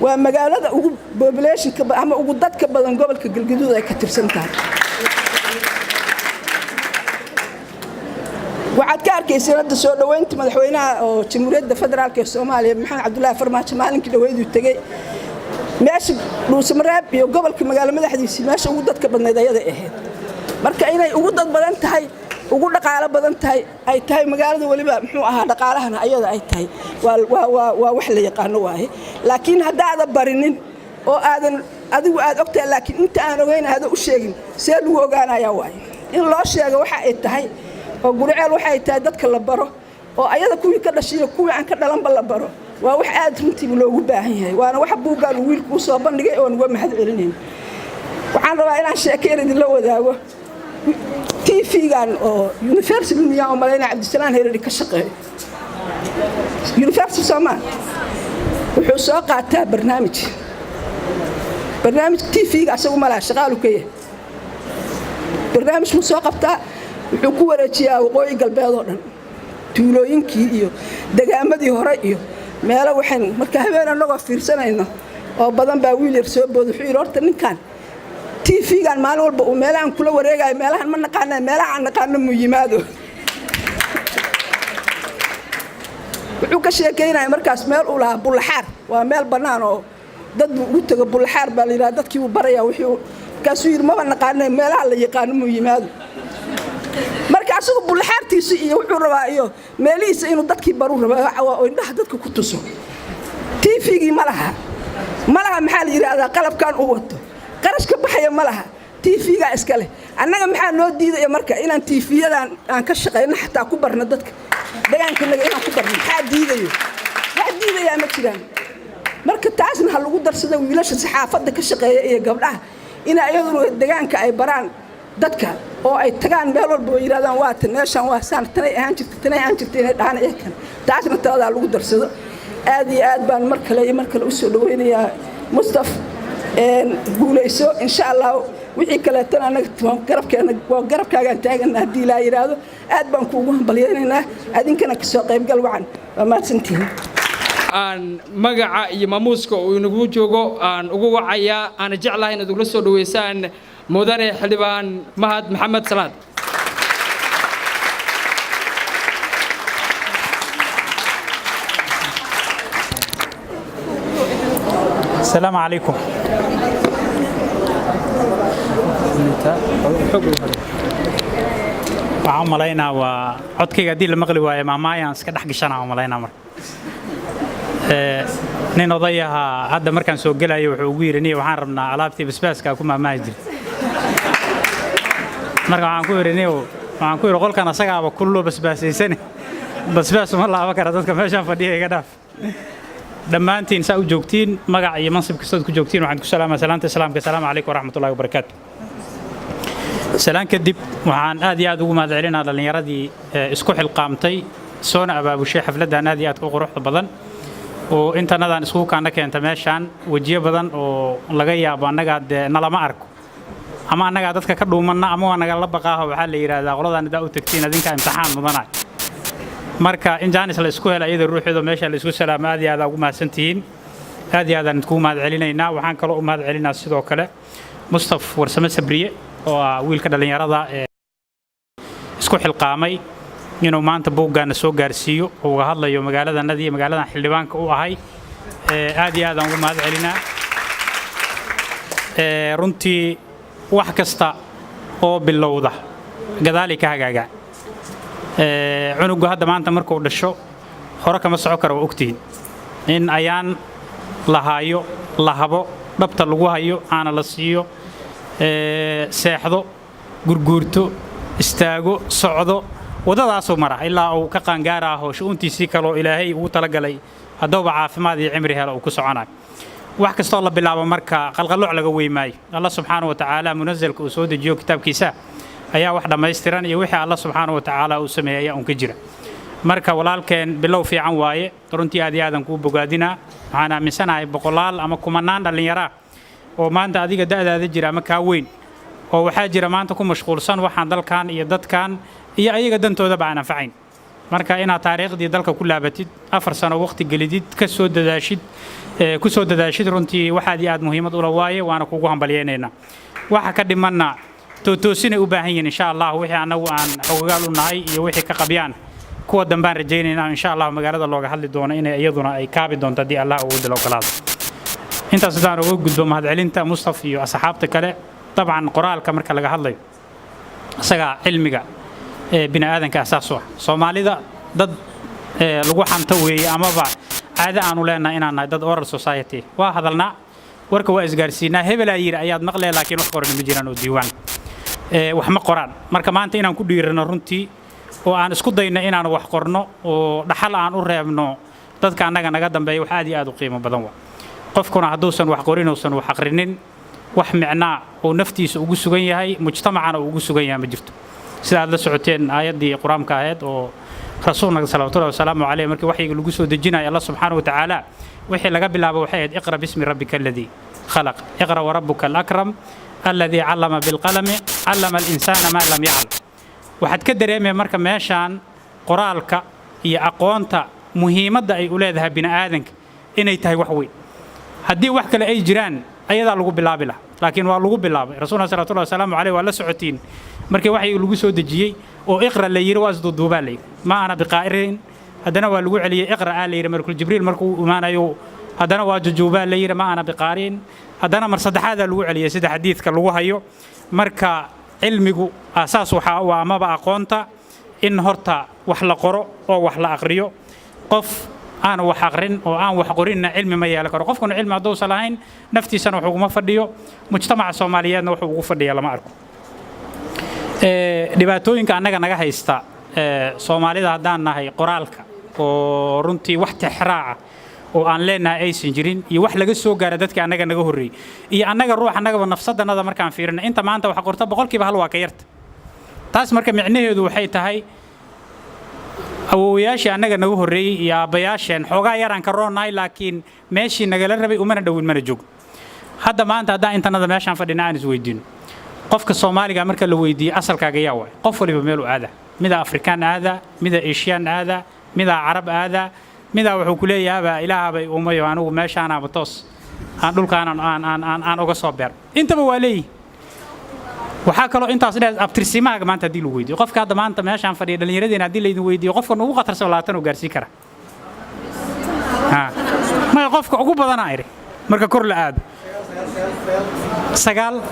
[SPEAKER 9] Waa magaalada ugu populationka ama ugu dadka badan gobolka Galgaduud ay ka tirsan tahay. Waxaad ka arkayseen hadda soo dhoweynta madaxweynaha oo Jamhuuriyadda Federaalka ee Soomaaliya, Maxamed Cabdulaahi Farmaajo, maalinkii dhaweyduu tegey meesha Dhuusamareeb iyo gobolka magaalo madaxdiisii, meesha ugu dadka badnayd ayaday ahayd. Marka inay ugu dad badan tahay, ugu dhaqaalo badan tahay ay tahay magaalada, weliba muxuu ahaa dhaqaalahana ayada ay tahay, waa wax la yaqaano waaye. Laakiin haddaadan barinin oo aadan adigu aad ogtahay, laakiin inta aan ogeyn aadan u sheegin, see lagu ogaanayaa waaye? In loo sheego waxa ay tahay oo Guriceel waxay tahay, dadka la baro oo ayada kuwii ka dhashay iyo kuwii aan ka dhalanba la baro, waa wax aad runtiiba loogu baahan yahay. Waana waxa buuggaan uu wiilku u soo bandhigay oon uga mahad celinayn. Waxaan rabaa inaan sheeko yar idinla wadaago. TV-gan oo Universal miyaa oo malaynaya Cabdisalaan Hereri ka shaqeeyo Universal Soomaa, wuxuu soo qaataa barnaamij. TV-ga asagu malaha, shaqaalu ka yahay. Barnaamij buu soo qabtaa, wuxuu ku wareejiyaa waqooyi galbeed oo dhan, tuulooyinkii iyo degaamadii hore iyo meelo. Waxayn marka habeen annagoo fiirsanayno oo badan baa wiil yar soo booda. Wuxuu yidhi, horta ninkan TV-gan maalin walba uu meelahan kula wareegayo, meelahan ma naqaana, meelaha aan naqaano muu yimaado. Wuxuu ka sheekaynaya markaas meel uu lahaa Bullaxaar, waa meel bannaan oo dad buu ugu tego. Bullaxaar baa la yidhaha. Dadkii buu barayaa wixii. Markaasuu yidhi, maba naqaano, meelaha la yaqaano muu yimaado. Marka asagu bullaxaartiisa iyo wuxuu rabaa iyo meelihiisa inuu dadkii baruu rabaa oo indhaha dadka ku tuso. TV-gii ma laha, ma laha, maxaa la yidhaahdaa, qalabkan uu wato qarashka baxaya ma laha, TV-gaa iska leh. Annaga maxaa noo diidaya marka inaan TV-yadan aan ka shaqayno, xataa ku barno dadka dagaankanaga, inaan ku barno? Maxaa diidayo? Wax diidayaa ma jiraan. Marka taasna ha lagu darsado wiilasha saxaafadda ka shaqeeya iyo gabdhaha, ina iyaduna degaanka ay baraan dadka oo ay tagaan meel walba oo yidhahdaan, waa tan meeshaan, waa saan, tanay ahaan jirta, tanay ahaan jirta, inay dhahaan iyakan. Taasna taladaa lagu darsado. Aad iyo aad baan mar kale iyo mar kale u soo dhaweynayaa Mustaf. Guulayso insha Allah. Wixii kaleetana annaga garabkeena waa garabkaagaan taagana haddii ilaa yidhaahdo. Aad baan kuugu hambalyaynaynaa. Adinkana kasoo qaybgal wacan, waa mahadsantihiin.
[SPEAKER 1] Aan magaca iyo maamuuska uu inagu joogo aan ugu wacayaa, aana jeclahay inaad ugula soo dhoweysaan mudane xildhibaan Mahad Maxamed Salaad.
[SPEAKER 6] السلام عليكم. Waxaan u malaynaa waa codkayga haddii la maqli waayo, maamaayaan iska dhex gashanaa u malaynaa. Marka nin oday ahaa hadda markaan soo gelayo wuxuu ugu yidhi, niyo waxaan rabnaa alaabtii basbaaska ku maamaahi jirta. Marka waxaan ku yidhi, niyow, waxaan ku yidhi, qolkan asagaaba kulloo basbaasaysane, basbaas uma laaban kara dadka meeshaan fadhiya, iga dhaaf. Dhammaantiin saa u joogtiin, magac iyo mansib kastood ku joogtiin, waxaan ku salaamaa salaanta islaamka: asalaamu calaykum waraxmatullahi wabarakaatu.
[SPEAKER 10] Salaan kadib, waxaan aad iyo aad ugu mahad celinaa dhallinyaradii isku xilqaamtay soona abaabushay xafladdan aad iyo aadka u quruxda badan oo intanadan iskugu kaana keenta meeshaan, wejiyo badan oo laga yaabo annagaa dee nalama arko ama annagaa dadka ka dhuumanna ama waa nagala baqaaho. Waxaa la yidhaahdaa qoladaan hadaa u tagtiin adinkaa imtixaan mudanaay. Marka in jaanis la isku hela iyada ruuxeedo meesha la isku salaamo, aad iyo aad ugu mahadsantihiin, aad iyo aadaan idinkugu mahad celinaynaa. Waxaan kaloo u mahad celinaa sidoo kale Mustaf Warsame Sabriye oo ah wiilka dhallinyarada ee isku xilqaamay inuu maanta buuggaana soo gaarsiiyo oo uga hadlayo magaaladanadii iyo magaaladan xildhibaanka u ahay. Aad iyo aad aan ugu mahad celinaa. Runtii wax kasta oo bilowda gadaalay ka hagaagaa. Cunugu hadda maanta markuu dhasho hore kama soco karo, waa ogtihiin in ayaan la haayo, la habo, dhabta lagu hayo, aana la siiyo, seexdo, gurguurto, istaago, socdo, waddadaasuu mara ilaa uu ka qaangaaraaho shu'uuntiisii kaloo Ilaahay ugu talagalay, haddauba caafimaad iyo cimri helo uu ku soconayo. Wax kastoo la bilaabo marka qalqalooc laga wey maayo. Allah subxaana wa tacaala munasalka uu soo dejiyo kitaabkiisa ayaa wax dhammaystiran iyo wixii Allah subxaana wa tacaala uu sameeyey ayaa un ka jira. Marka walaalkeen, bilow fiican waaye runtii, aad iyo aadan kuu bogaadinaa. Waxaan aaminsanahay boqolaal ama kumanaan dhallinyaraa oo maanta adiga da'daada jira ama kaa weyn oo waxaa jira maanta ku mashquulsan waxaan dalkan iyo dadkan iyo ayaga dantoodaba aan anfacayn. Marka inaad taariikhdii dalka ku laabatid, 4 sano waqti gelidid, ka soo dadaashid, ku soo dadaashid, runtii waxaad iyo aad muhiimad ula waaye, waana kugu hambalyaynaynaa. Waxa ka dhimanna tootoosinay u baahan yihiin, insha Allah wixii annagu aan xogagaal u nahay iyo wixii ka qabyaan kuwa dambaan rajaynaynaa, insha Allah magaalada looga hadli doono inay iyaduna ay kaabi doonto haddii Allah uu dilo ogolaado. Intaas haddaan uga gudbo mahadcelinta Mustaf iyo asxaabta kale, dabcan qoraalka marka laga hadlayo isagaa cilmiga ee bini aadanka asaas u ah. Soomaalida dad lagu xanto weeye amaba caado aanu leenahay inaan nahay dad oral society. Waa hadalnaa, warka waa isgaarsiinaa, hebelaa yidhi ayaad maqlee, laakiin wax qoran ma jiraan oo diiwaan wax ma qoraan. Marka maanta inaan ku dhiirano runtii oo aan isku dayno inaan wax qorno oo dhaxal aan u reebno dadka annaga naga dambeeya, wax aad iyo aad u qiimo badan wa. Qofkuna hadduusan wax qorin uusan wax aqrinin, wax micnaa uu naftiisa ugu sugan yahay, mujtamacana uu ugu sugan yahay ma jirto. Sida aad la socoteen aayaddii Qur-aanka ahayd oo rasuulna salawaatullahi wasalaamu caleyh markii waxyiga lagu soo dejinaya Allah subxaanahu wa tacaala wixii laga bilaabo waxay ahayd: "Iqra bismi rabbika alladii khalaq, iqra warabuka alakram alladii callama bilqalami, callama alinsaana maa lam yaclam." Waxaad ka dareemaya marka meeshaan qoraalka iyo aqoonta muhiimadda ay u leedahay bini aadanka inay tahay wax weyn. Haddii wax kale ay jiraan ayadaa lagu bilaabi lahaa, laakiin waa lagu bilaabay rasuulna salawatullahi wasalaamu caleyh. Waa la socotiin markii waxyiga lagu soo dejiyey oo iqra la yidhi, waa isduuduubaa la yidhi, "Ma ana biqaa'irin." Haddana waa lagu celiyey, "Iqra" aa la yidhi. Markuu Jibriil markuu imaanayo haddana waa jujuubaa la yidhi, "Ma ana biqaarin." Haddana mar saddexaadaa lagu celiyey sida xadiidka lagu hayo. Marka cilmigu aasaas waxaa u amaba aqoonta in horta wax la qoro oo wax la aqriyo. Qof aan wax aqrin oo aan wax qorinna cilmi ma yeelan karo. Qofkuna cilmi hadduusan lahayn naftiisana wax uguma fadhiyo, mujtamaca Soomaaliyeedna wuxuu ugu fadhiya lama arko. Dhibaatooyinka annaga naga haysta Soomaalida haddaan nahay qoraalka oo runtii wax tixraaca oo aan leenahay aysan jirin iyo wax laga soo gaara dadka annaga naga horreeyey iyo annaga ruux annagaba nafsadannada markaan fiirino, inta maanta wax qorta 1% waa ka yarta. Taas marka micnaheedu waxay tahay awowayaashii annaga naga horreeyey iyo aabbayaasheen xoogaa yaraan ka roonnahay, laakiin meeshii nagala rabay umana dhowin, mana joogno. Hadda maanta haddaan intanada meeshaan fadhina aan isweydiino, qofka Soomaaliga marka la weydiiyo asalkaaga yaa waay, qof waliba meelu aada, midaa Afrikaan aada, midaa Eeshiyaan aada, midaa Carab aada, midaa wuxuu ku leeyahabaa Ilaahabay uumayo, anigu meeshaanaaba toos aan dhulkaan aan aan aan aan uga soo beer. Intaba waa leeyihi. Waxaa kaloo intaas dheer abtirsimahaaga maanta haddii lagu weydiiyo, qofka hadda maanta meeshaan fadhiya dhallinyaradeena haddii laydin weydiiyo, qofkan ugu khatarsan 20 uu gaarsiin kara maya, qofka ugu badanaa idhi marka kor la aado 9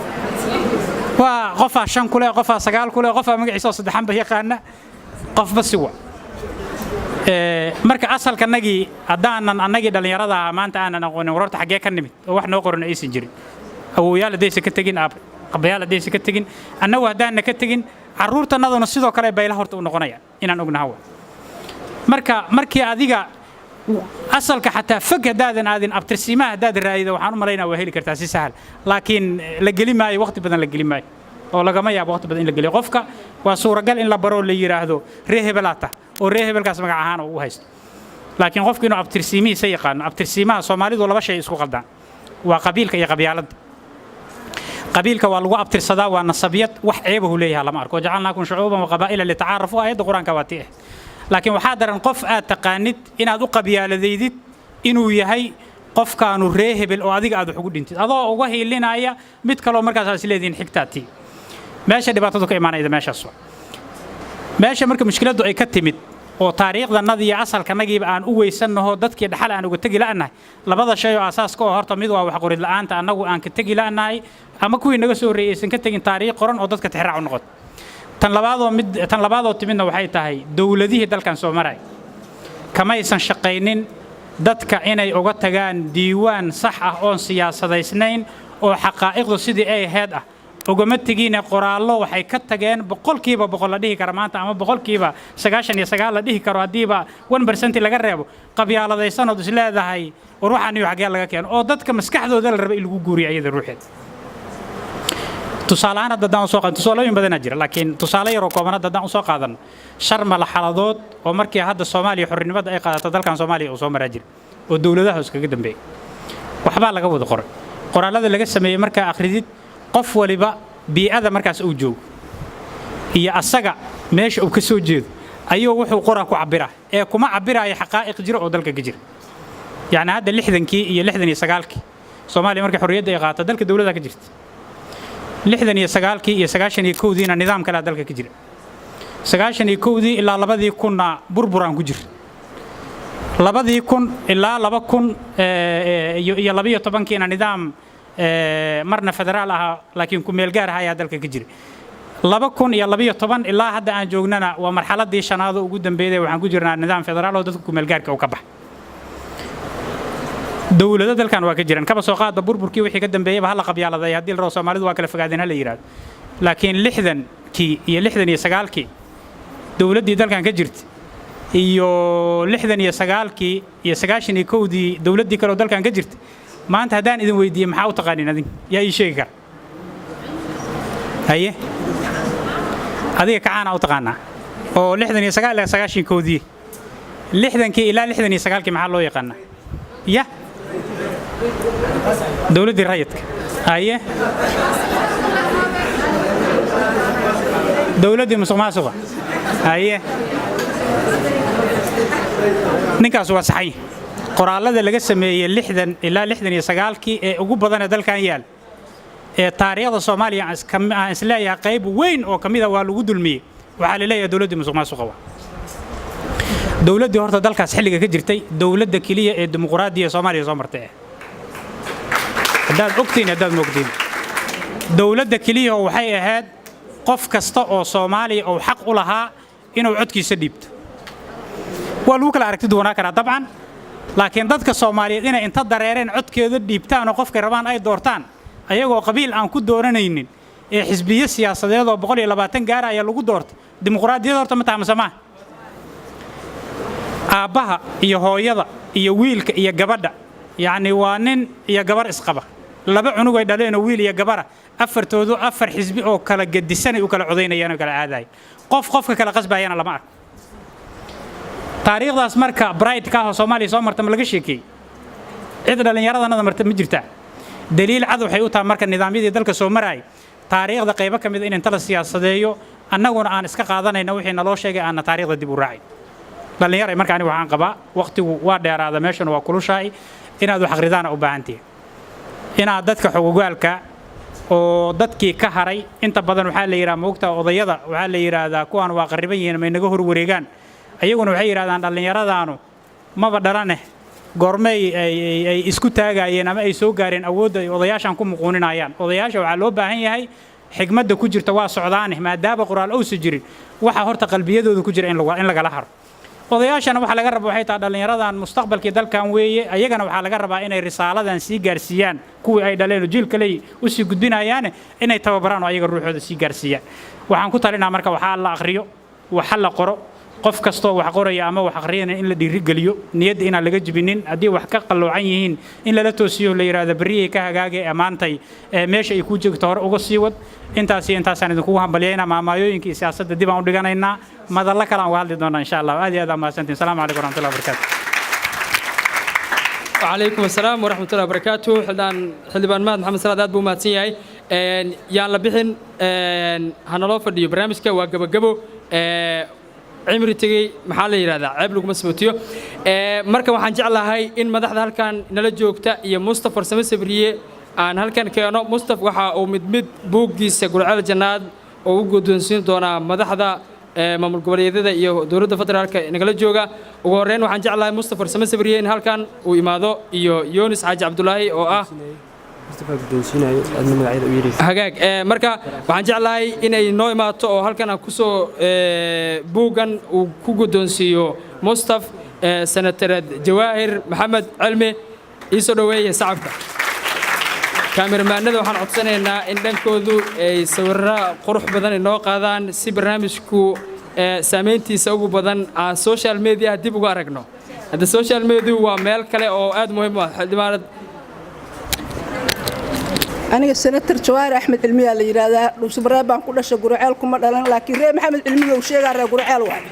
[SPEAKER 10] waa qofaa 5 kule, qofaa 9 kule, qofaa magaciisa oo saddexanba yaqaana, qofba si wa. Marka asalkanagii haddaanan annagii dhallinyarada ahaa maanta aanan aqoonin warorta xaggee ka nimid oo wax noo qoran aysan jirin, awowayaal haddaysan ka tegin, aabbayaal haddaysan ka tegin, annagu haddaanna ka tegin, carruurtannaduna sidoo kale bayla horta u noqonayaan inaan ognaha wa. Marka markii adiga asalka xataa fog haddaadan aadin, abtirsiimaha haddaad raadida, waxaan u malaynaa waa heli kartaa si sahal, laakiin la geli maayo, waqti badan la geli maayo. Oo lagama yaabo waqti badan in la geliyo. Qofka waa suuragal in la baro, la yidhaahdo ree hebelaata oo ree hebelkaas magac ahaan uu u haysto, laakiin qofku inuu abtirsiimihiisa yaqaano. Abtirsiimaha Soomaalidu laba shay isku qaldaan, waa qabiilka iyo qabyaaladda. Qabiilka waa lagu abtirsadaa, waa nasabiyad, wax ceebahu leeyahay lama arko. وجعلناكم شعوبا وقبائل لتعارفوا, aayadda Qur-aanka waa ti ah. Laakiin waxaa daran qof aad taqaanid inaad u qabyaaladeydid inuu yahay qofkaanu ree hebel oo adiga aad wax ugu dhintid, adoo uga hiilinaya mid kaloo markaas aad isleedihiin xigtaa tii. Meesha dhibaatadu ka imaanayda meeshaas waa meesha marka mushkiladdu ay ka timid oo taariikhdannadii iyo asalkanagiiba aan u weysannaho, dadkii dhaxal aan uga tegi la'nahay. Labada shay oo asaaska oo horta mid waa wax qorid la'aanta annagu aan ka tegi la'nahay, ama kuwii naga soo horreeyay aysan ka tegin taariikh qoran oo dadka tixraac u noqoto. Tan labaadoo mid, tan labaadoo timidna waxay tahay dowladihii dalkan soo maray kamaysan shaqaynin dadka inay uga tagaan diiwaan sax ah oon siyaasadaysnayn oo xaqaa'iqdu sidii ay ahayd ah ugama tegiine. Qoraallo waxay ka tageen 100% la dhihi kara maanta ama 99% la dhihi karo, haddiiba 1% laga reebo, qabyaaladaysan ood is leedahay war waxaan iyo xaggee laga keeno, oo dadka maskaxdooda la raba in lagu guuriyo iyada ruuxeed. Tusaale ahaan hadda haddaan usoo qaadan, tusaalooyin badanaa jira, laakiin tusaale yaroo kooban hadda haddaan usoo qaadano, shar malaxaladood oo markii hadda Soomaaliya xornimada ay qaadato dalkan Soomaaliya uu soo maraa jira oo dowladaha iskaga dambeeyay, waxbaa laga wada qoray. Qoraallada laga sameeyey markaa akhridid, qof waliba bii'ada markaas uu joogo iyo asaga meesha uu ka soo jeedo ayuu wuxuu qoraa ku cabbiraa, ee kuma cabbiraayo xaqaa'iq jiro oo dalka ka jira. Yacni hadda 60-kii iyo 69-kii Soomaaliya markii xorriyadda ay qaadato dalka dowladda ka jirta. 69-kii iyo 91-diina nidaam kalea dalka ka jira. 91-dii ilaa 2000-na burburaan ku jira. 2000 ilaa 2012-kiina nidaam marna federaal ahaa laakiin ku meel gaar ah ayaa dalka ka jira. 2012 ilaa hadda aan joognana waa marxaladii shanaad oo ugu dambeeyay. Waxaan ku jirnaa nidaam federaal oo dadka ku meel gaarka uu ka bax. Dowlado dalkan waa ka jiraan. Kaba soo qaadba burburkii wixii ka dambeeyayba hala qabyaaladay haddii la rabo, Soomaalidu waa kala fogaadeen hala yidhaahdo, laakiin 60-kii iyo 69-kii dowladdii dalkan ka jirta iyo 69-kii iyo 91-dii dowladdii kale oo dalkan ka jirta, maanta haddaan idin weydiiye maxaa u taqaanin adin, yaa ii sheegi kara? Haye, adiga kacaana u taqaanaa oo 69 ilaa 91-dii. 60-kii ilaa 69-kii maxaa loo yaqaanaa? Ya, dowladdii rayidka. Haye, dowladdii musuq maasuqa. Haye, ninkaas waa saxan. Qoraallada laga sameeyey 60 ilaa 69-kii ee ugu badan ee dalkan yaal ee taariikhda Soomaaliya aan isleeyahay qayb weyn oo ka mid a waa lagu dulmiyey, waxaa la leeyahay dowladdii musuq maasuqa. Waa dowladdii horta dalkaas xilliga ka jirtay dowladda keliya ee dimuqraadiya Soomaaliya soo martay ah, haddaad ogtiin, haddaad moogtiin. Dowladda keliya oo waxay ahayd qof kasta oo Soomaaliya uu xaq u lahaa inuu codkiisa dhiibto. Waa lagu kala aragti duwanaa karaa dabcan, laakiin dadka Soomaaliyeed inay inta dareereen codkeeda dhiibtaan oo qofkay rabaan ay doortaan, ayagoo qabiil aan ku dooranaynin ee xisbiyo siyaasadeed oo 120 gaara ayaa lagu doortay. Dimuqraadiyad horta ma taha mase maaha? Aabbaha iyo hooyada iyo wiilka iyo gabadha, yacni waa nin iyo gabar isqaba, laba cunug ay dhaleenoo wiil iyo gabara, afartoodu afar xisbi oo kala gedisanay u kala codaynayaan oo kala aadayan. Qof qofka kala qasbayana lama arko. Taariikhdaas marka bright ka ah oo Soomaaliya soo marta ma laga sheekeeyey? Cid dhallinyaradanada marta ma jirtaa? Daliil cad waxay u tahay marka nidaamyadii dalka soo marayay taariikhda qaybo ka mid in inta la siyaasadeeyo, annaguna aan iska qaadanayna wixii naloo sheegay, aanna taariikhda dib u raacin. Dhallinyaray, marka aniga waxaan qabaa waqtigu waa dheeraada, meeshuna waa kulushahay, inaad wax akhridaana u baahantihin, inaad dadka xogogaalka oo dadkii ka haray inta badan. Waxaa la yidhaha moogta odayada, waxaa la yidhaahdaa kuwaan waa qarriban yihiin, may naga hor wareegaan. Ayaguna waxay yidhahdaan dhallinyaradaanu maba dhalaneh, goormay ay isku taagayeen ama ay soo gaareen awoodda ay odayaashan ku muquuninayaan? Odayaasha waxaa loo baahan yahay xigmadda ku jirta waa socdaane, maadaama qoraal uusa jirin, waxa horta qalbiyadooda ku jira in lagala haro. Odayaashana waxaa laga raba waxay tahay dhallinyaradan mustaqbalkii dalkan weeye. Ayagana waxaa laga rabaa inay risaaladan sii gaarsiiyaan kuwii ay dhaleen oo jiilka ley u sii gudbinayaane, inay tababaraan oo ayaga ruuxooda sii gaarsiiyaan. Waxaan ku talinaa marka waxaa la akhriyo, waxa la qoro. Qof kastoo wax qoraya ama wax akhriyana in la dhiirigeliyo, niyadda inaan laga jibinin, haddii wax ka qalloocan yihiin in lala toosiyo, la yidhaahdo berriyay ka hagaagay ee maantay meesha ay kuu joogto hore uga sii wad. Intaas iyo intaasaan idinkugu hambalyaynaa. Maamaayooyinka iyo siyaasadda dib aan u dhiganaynaa, madallo kale aan uga hadli doonaa insha Allah. Aad iyo aad aa mahadsantiin. Asalaamu calaykum waraxmatullahi wabarakaatu.
[SPEAKER 1] وعليكم السلام ورحمة الله وبركاته. Xildhibaan Mahad Maxamed Salaad aad buu mahadsan yahay. Yaan la bixin, hanaloo fadhiyo. Barnaamijka waa gabagabo. Cimri tegey maxaa la yidhahdaa, ceeb laguma sabootiyo. Marka waxaan jeclahay in madaxda halkan nala joogta iyo Mustaf Farsamo Sabriye aan halkan keeno. Mustaf waxa uu mid mid buuggiisa Gurceel Jannaad oo u guddoonsiin doonaa madaxda maamul goboleedyada iyo dowladda federaalka nagala jooga. Ugu horreyn waxaan jeclahay Mustaf Farsamo Sabriye in halkan uu imaado iyo Yoonis Xaaji Cabdulaahi oo ah hagaag. Marka waxaan jeclahay inay noo imaato oo halkan aan kusoo buuggan uu ku guddoonsiiyo Mustaf Senatareed Jawaahir Maxamed Cilmi. Ii soo dhoweeya sacabka. Kaamiramaanada waxaan codsanaynaa in dhankoodu ay sawirra qurux badan inoo qaadaan si barnaamijku saamayntiisa ugu badan aan social media dib uga aragno. Hadda social media waa meel kale oo aad muhiim u ah. Xildhibaanad.
[SPEAKER 9] Aniga Senator Jawaahir Axmed Cilmiyaa la yidhaahdaa. Dhuusamareeb baan ku dhashay, Gurceel kuma dhalan, laakiin reer Maxamed Cilmiga uu sheegaa reer Gurceel waay.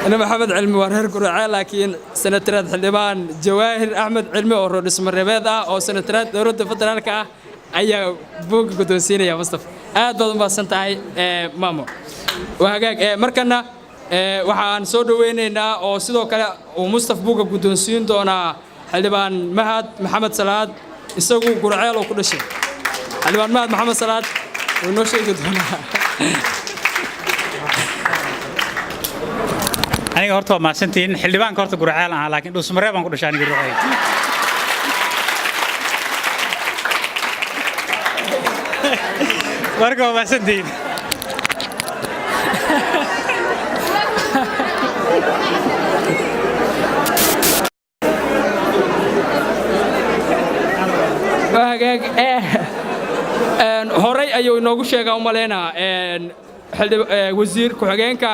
[SPEAKER 1] Ina Maxamed Cilmi waa reer Gurceel, laakiin senatareed xildhibaan Jawaahir Axmed Cilmi oo reer Dhismareebeed ah oo senatareed dowladda federaalka ah ayaa buugga guddoonsiinaya Mustafa. Aad baad u mahadsan tahay, maamo. Waa hagaag. Markana waxaan soo dhoweynaynaa oo sidoo kale uu Mustaf buugga guddoonsiin doonaa xildhibaan Mahad Maxamed Salaad. Isagu Gurceel oo ku dhashay. Xildhibaan Mahad Maxamed Salaad wuu noo sheegi doonaa.
[SPEAKER 10] Aniga horta waa mahadsantihiin. Xildhibaanka horta Gurceel ahaa, laakiin Dhuusmareeb baan ku dhashay aniga ruuxayga. Marka waa mahadsantihiin.
[SPEAKER 1] Waa hagaag. Horey ayuu inoogu sheegaa u malaynaa wasiir ku-xigeenka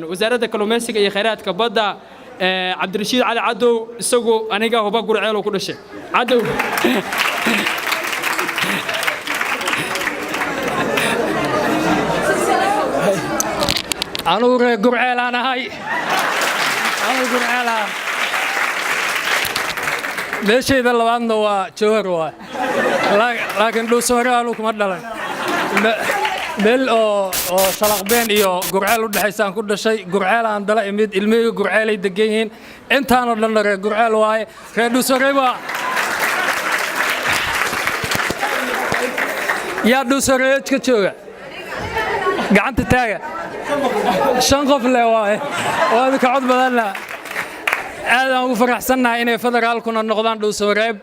[SPEAKER 1] wasaaradda kalluumaysiga iyo khayraadka badda, Cabdirashiid Cali Cadow. Isagu aniga huba Gurceel oo ku dhashay. Cadow.
[SPEAKER 11] Anugu reer Gurceelaan ahay. Anugu Gurceelaan, meeshayda labaadna waa Jowhar waay, laakiin Dhuusamare anu kuma dhalan. Meel oo Shalaqbeen iyo Gurceel u dhexaysaan ku dhashay. Gurceel aan dala imid, ilmihii Gurceelay degan yihiin, intaanoo dhanna reer Gurceel waaye. Reer Dhuusamare waa yaa? Dhuusareed ka jooga gacanta taaga. Shan qof le waaye, waa idinka cod badanna. Aadaan ugu faraxsannahay inay federaalkuna noqdaan Dhuusamareeb,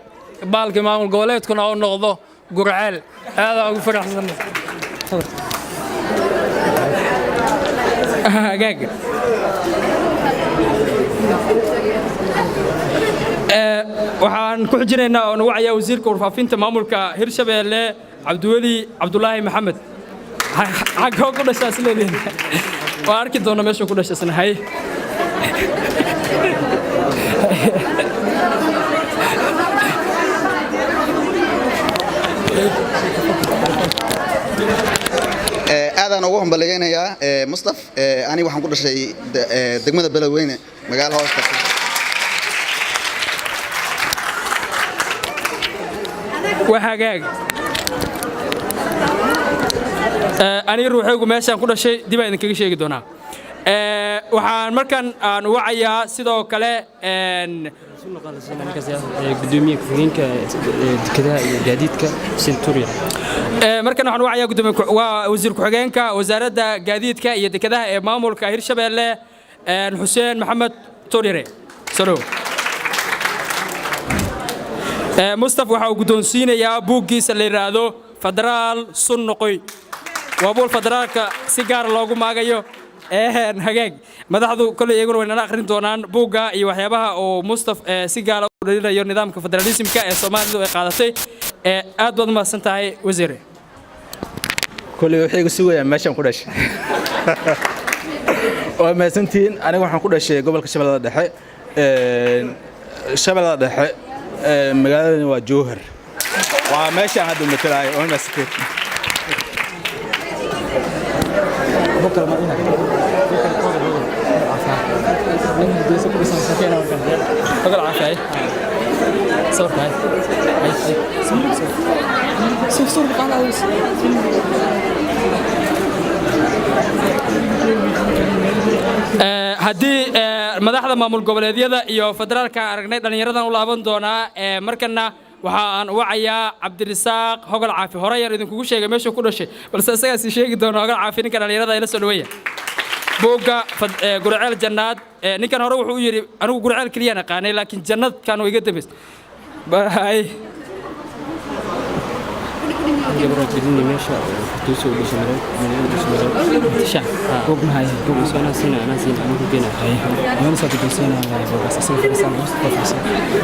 [SPEAKER 11] baalkii maamul goboleedkuna u noqdo Gurceel. Aadaan ugu faraxsannahay.
[SPEAKER 1] Hagaag. Waxaan ku xijinaynaa oo nagu cayaa wasiirka warfaafinta maamulka Hirshabeelle, Cabdiweli Cabdulaahi Maxamed. Xaggoo ku dhashaa is leedihin? Waan arki doona meeshuu ku dhashay isna. Hay.
[SPEAKER 8] Aadaan ugu hambalyaynayaa Mustaf. Ani waxaan ku dhashay degmada Beledweyne, magaalo hoosta.
[SPEAKER 1] Waa hagaag. Aniga ruuxaygu meeshaan ku dhashay dib aan idinkaga sheegi doonaa. Waxaan markan aan wacayaa sidoo kale
[SPEAKER 3] Gudoomiye ku-xigeenka dekedaha iyo gaadiidka Centuria.
[SPEAKER 1] Markan waxaan wacayaa gudoomiye waa wasiir ku-xigeenka wasaaradda gaadiidka iyo dekedaha ee maamulka Hirshabeelle, Xuseen Maxamed Turyare. Soo dhow. Mustaf waxa uu guddoonsiinayaa buuggiisa la yidhaahdo Federaal Sun Noqoy. Waa buul federaalka si gaara loogu maagayo. Hagaag. Madaxdu kolley iyaguna way nala akhrin doonaan buugga iyo waxyaabaha uu Mustaf si gaara u dhalinayo nidaamka federalismka ee Soomaalidu ay qaadatay. Aad baad umahadsan tahay, wasiire.
[SPEAKER 12] Kolley waxay iga sugayaan meeshaan ku dhashay. Waa mahadsantihiin. Aniga waxaan ku dhashay gobolka Shabeellada Dhexe. Shabeellada Dhexe, magaaladani waa Jowhar, waa meeshaan hadda matalaayo. Waa mahadsantihiin.
[SPEAKER 1] Haddii madaxda maamul goboleedyada iyo federaalka aan aragnay, dhallinyaradan u laaban doonaa. Markana waxa aan wacayaa Cabdirisaaq Hogol Caafi. Hore yar idinkugu sheegay meeshuu ku dhashay, balse isagaas sheegi doona. Hogol Caafi, ninka dhallinyarada ila soo dhaweeya buugga Gurceel Jannaad. Ninkan hore wuxuu u yidhi anigu Gurceel keliyaan aqaanay, laakiin jannadkan iga dambays. Hay.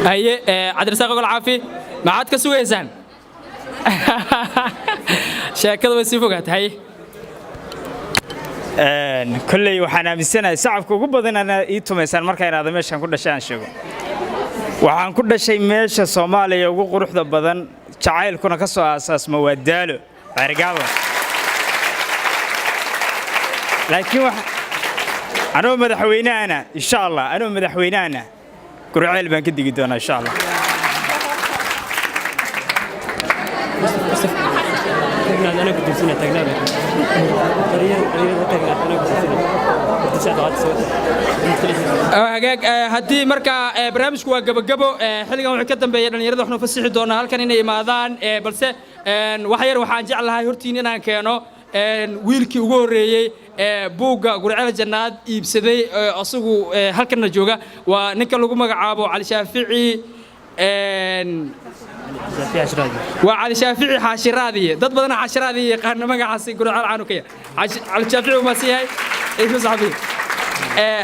[SPEAKER 1] Haye, Cabdirasaaq Ogol Caafi, maxaad ka sugaysaan? Sheekada way sii fogaatay. Haye.
[SPEAKER 6] Kolley waxaan aaminsanahay sacabka ugu badan inaad ii tumaysaan marka inaada meeshaan ku dhashay aan sheego. Waxaan ku dhashay meesha Soomaaliya ugu quruxda badan, jacaylkuna ka soo aasaasma, waa Daalo, Ceerigaabo. Laakiin wax anoo madaxweynahana, insha Allah, anoo madaxweynahana Gurceel baan ka digi doonaa, insha Allah.
[SPEAKER 1] Hagaag. Haddii markaa barnaamijku waa gabagabo, xilligan wuxuu ka dambeeyay dhallinyarada waxnu fasixi doonaa halkan inay imaadaan, balse wax yar waxaan jeclahay hortiin inaan keeno wiilkii ugu horreeyey ee buugga Gurceel Jannaad iibsaday, asagu halkanna jooga. Waa ninka lagu magacaabo Cali Shaafici, waa Cali Shaafici Xaashiraadiye. Dad badana Xaashiraadiye yaqaana, magacaasi Gurceel caanu ka yahay. Cali Shaafici uu maasan yahay isu saxabiy.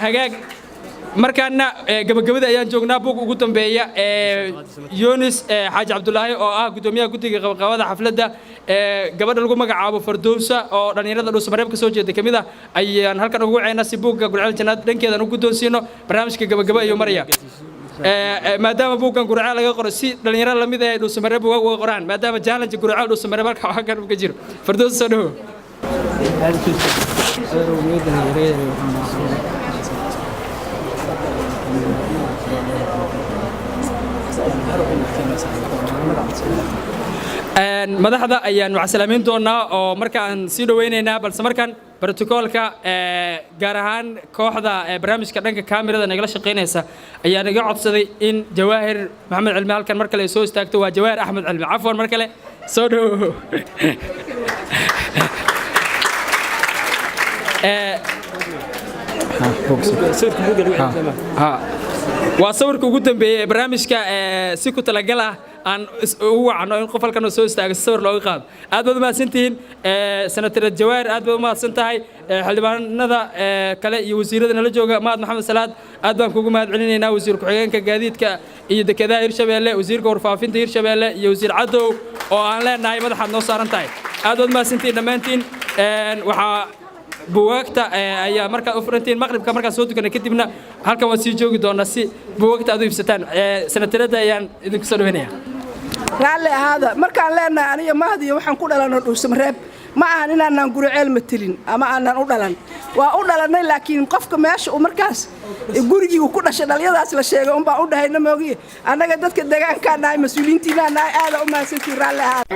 [SPEAKER 1] Hagaag, markaana gabagabada ayaan joognaa. Buug ugu dambeeya, Yunis Xaaji Cabdulaahi oo ah guddoomiyaha guddiga qabaqabada xafladda, gabadha lagu magacaabo Fardowsa oo dhallinyarada Dhuusamareeb ka soo jeeda ka mid ah ayaan halkan ugu wacaynaa si buugga Gurceel Jannaad dhankeedan u guddoonsiino. Barnaamijka gabagaba ayuu maraya. Maadaama buuggan Gurceel laga qoro, si dhallinyaro lamid ah ay Dhuusamareeb uga qoraan, maadaama challenge Gurceel Dhuusamareeb halka halkan uu ka jiro. Fardowsa, soo dhawow. Madaxda ayaan macsalaameyn doonaa oo markaan sii dhaweynaynaa, balse markaan brotokoolka, gaar ahaan kooxda barnaamijka dhanka kaamirada nagala shaqaynaysa ayaa naga codsaday in Jawaahir Maxamed Cilmi halkan mar kale ay soo istaagto. Waa Jawaahir Axmed Cilmi, cafwan, mar kale soo dhowo. Waa sawirka ugu dambeeyey ee barnaamijka, si ku talagal ah aan ugu wacno in qof halkan soo istaago si sawir looga qaado. Aad baad u mahadsantihiin. Senator Jawaahir, aad baad u mahadsan tahay. Xildhibaanada kale iyo wasiirada nala jooga, Mahad Maxamed Salaad, aad baan kugu mahad celinaynaa, wasiir ku-xigeenka gaadiidka iyo dekedaha Hirshabeelle, wasiirka warfaafinta Hirshabeelle iyo wasiir Cadow oo aan leenahay madaxaad noo saaran tahay. Aad baad u mahadsantihiin dhammaantiin. Waxaa buugaagta ayaa markaad u furantiin maqribka markaan soo tukana kadibna halkan waad sii joogi doonaa si buugaagta aad u iibsataan. Senatarada ayaan idinku soo dhaweynaya.
[SPEAKER 9] Raalli ahaada, markaan leenahay aniga Mahdiyo waxaan ku dhalanno Dhuusamareeb, ma ahan inaanaan Guriceel matelin ama aanan u dhalan. Waa u dhalannay, laakiin qofka meesha uu markaas gurigii uu ku dhashay dhalyadaas la sheegay unbaan u dhahayna moogiye. Annaga dadka deegaankaan nahay, mas-uuliyiintiinaan nahay. Aada u mahadsantiin, raalli ahaada.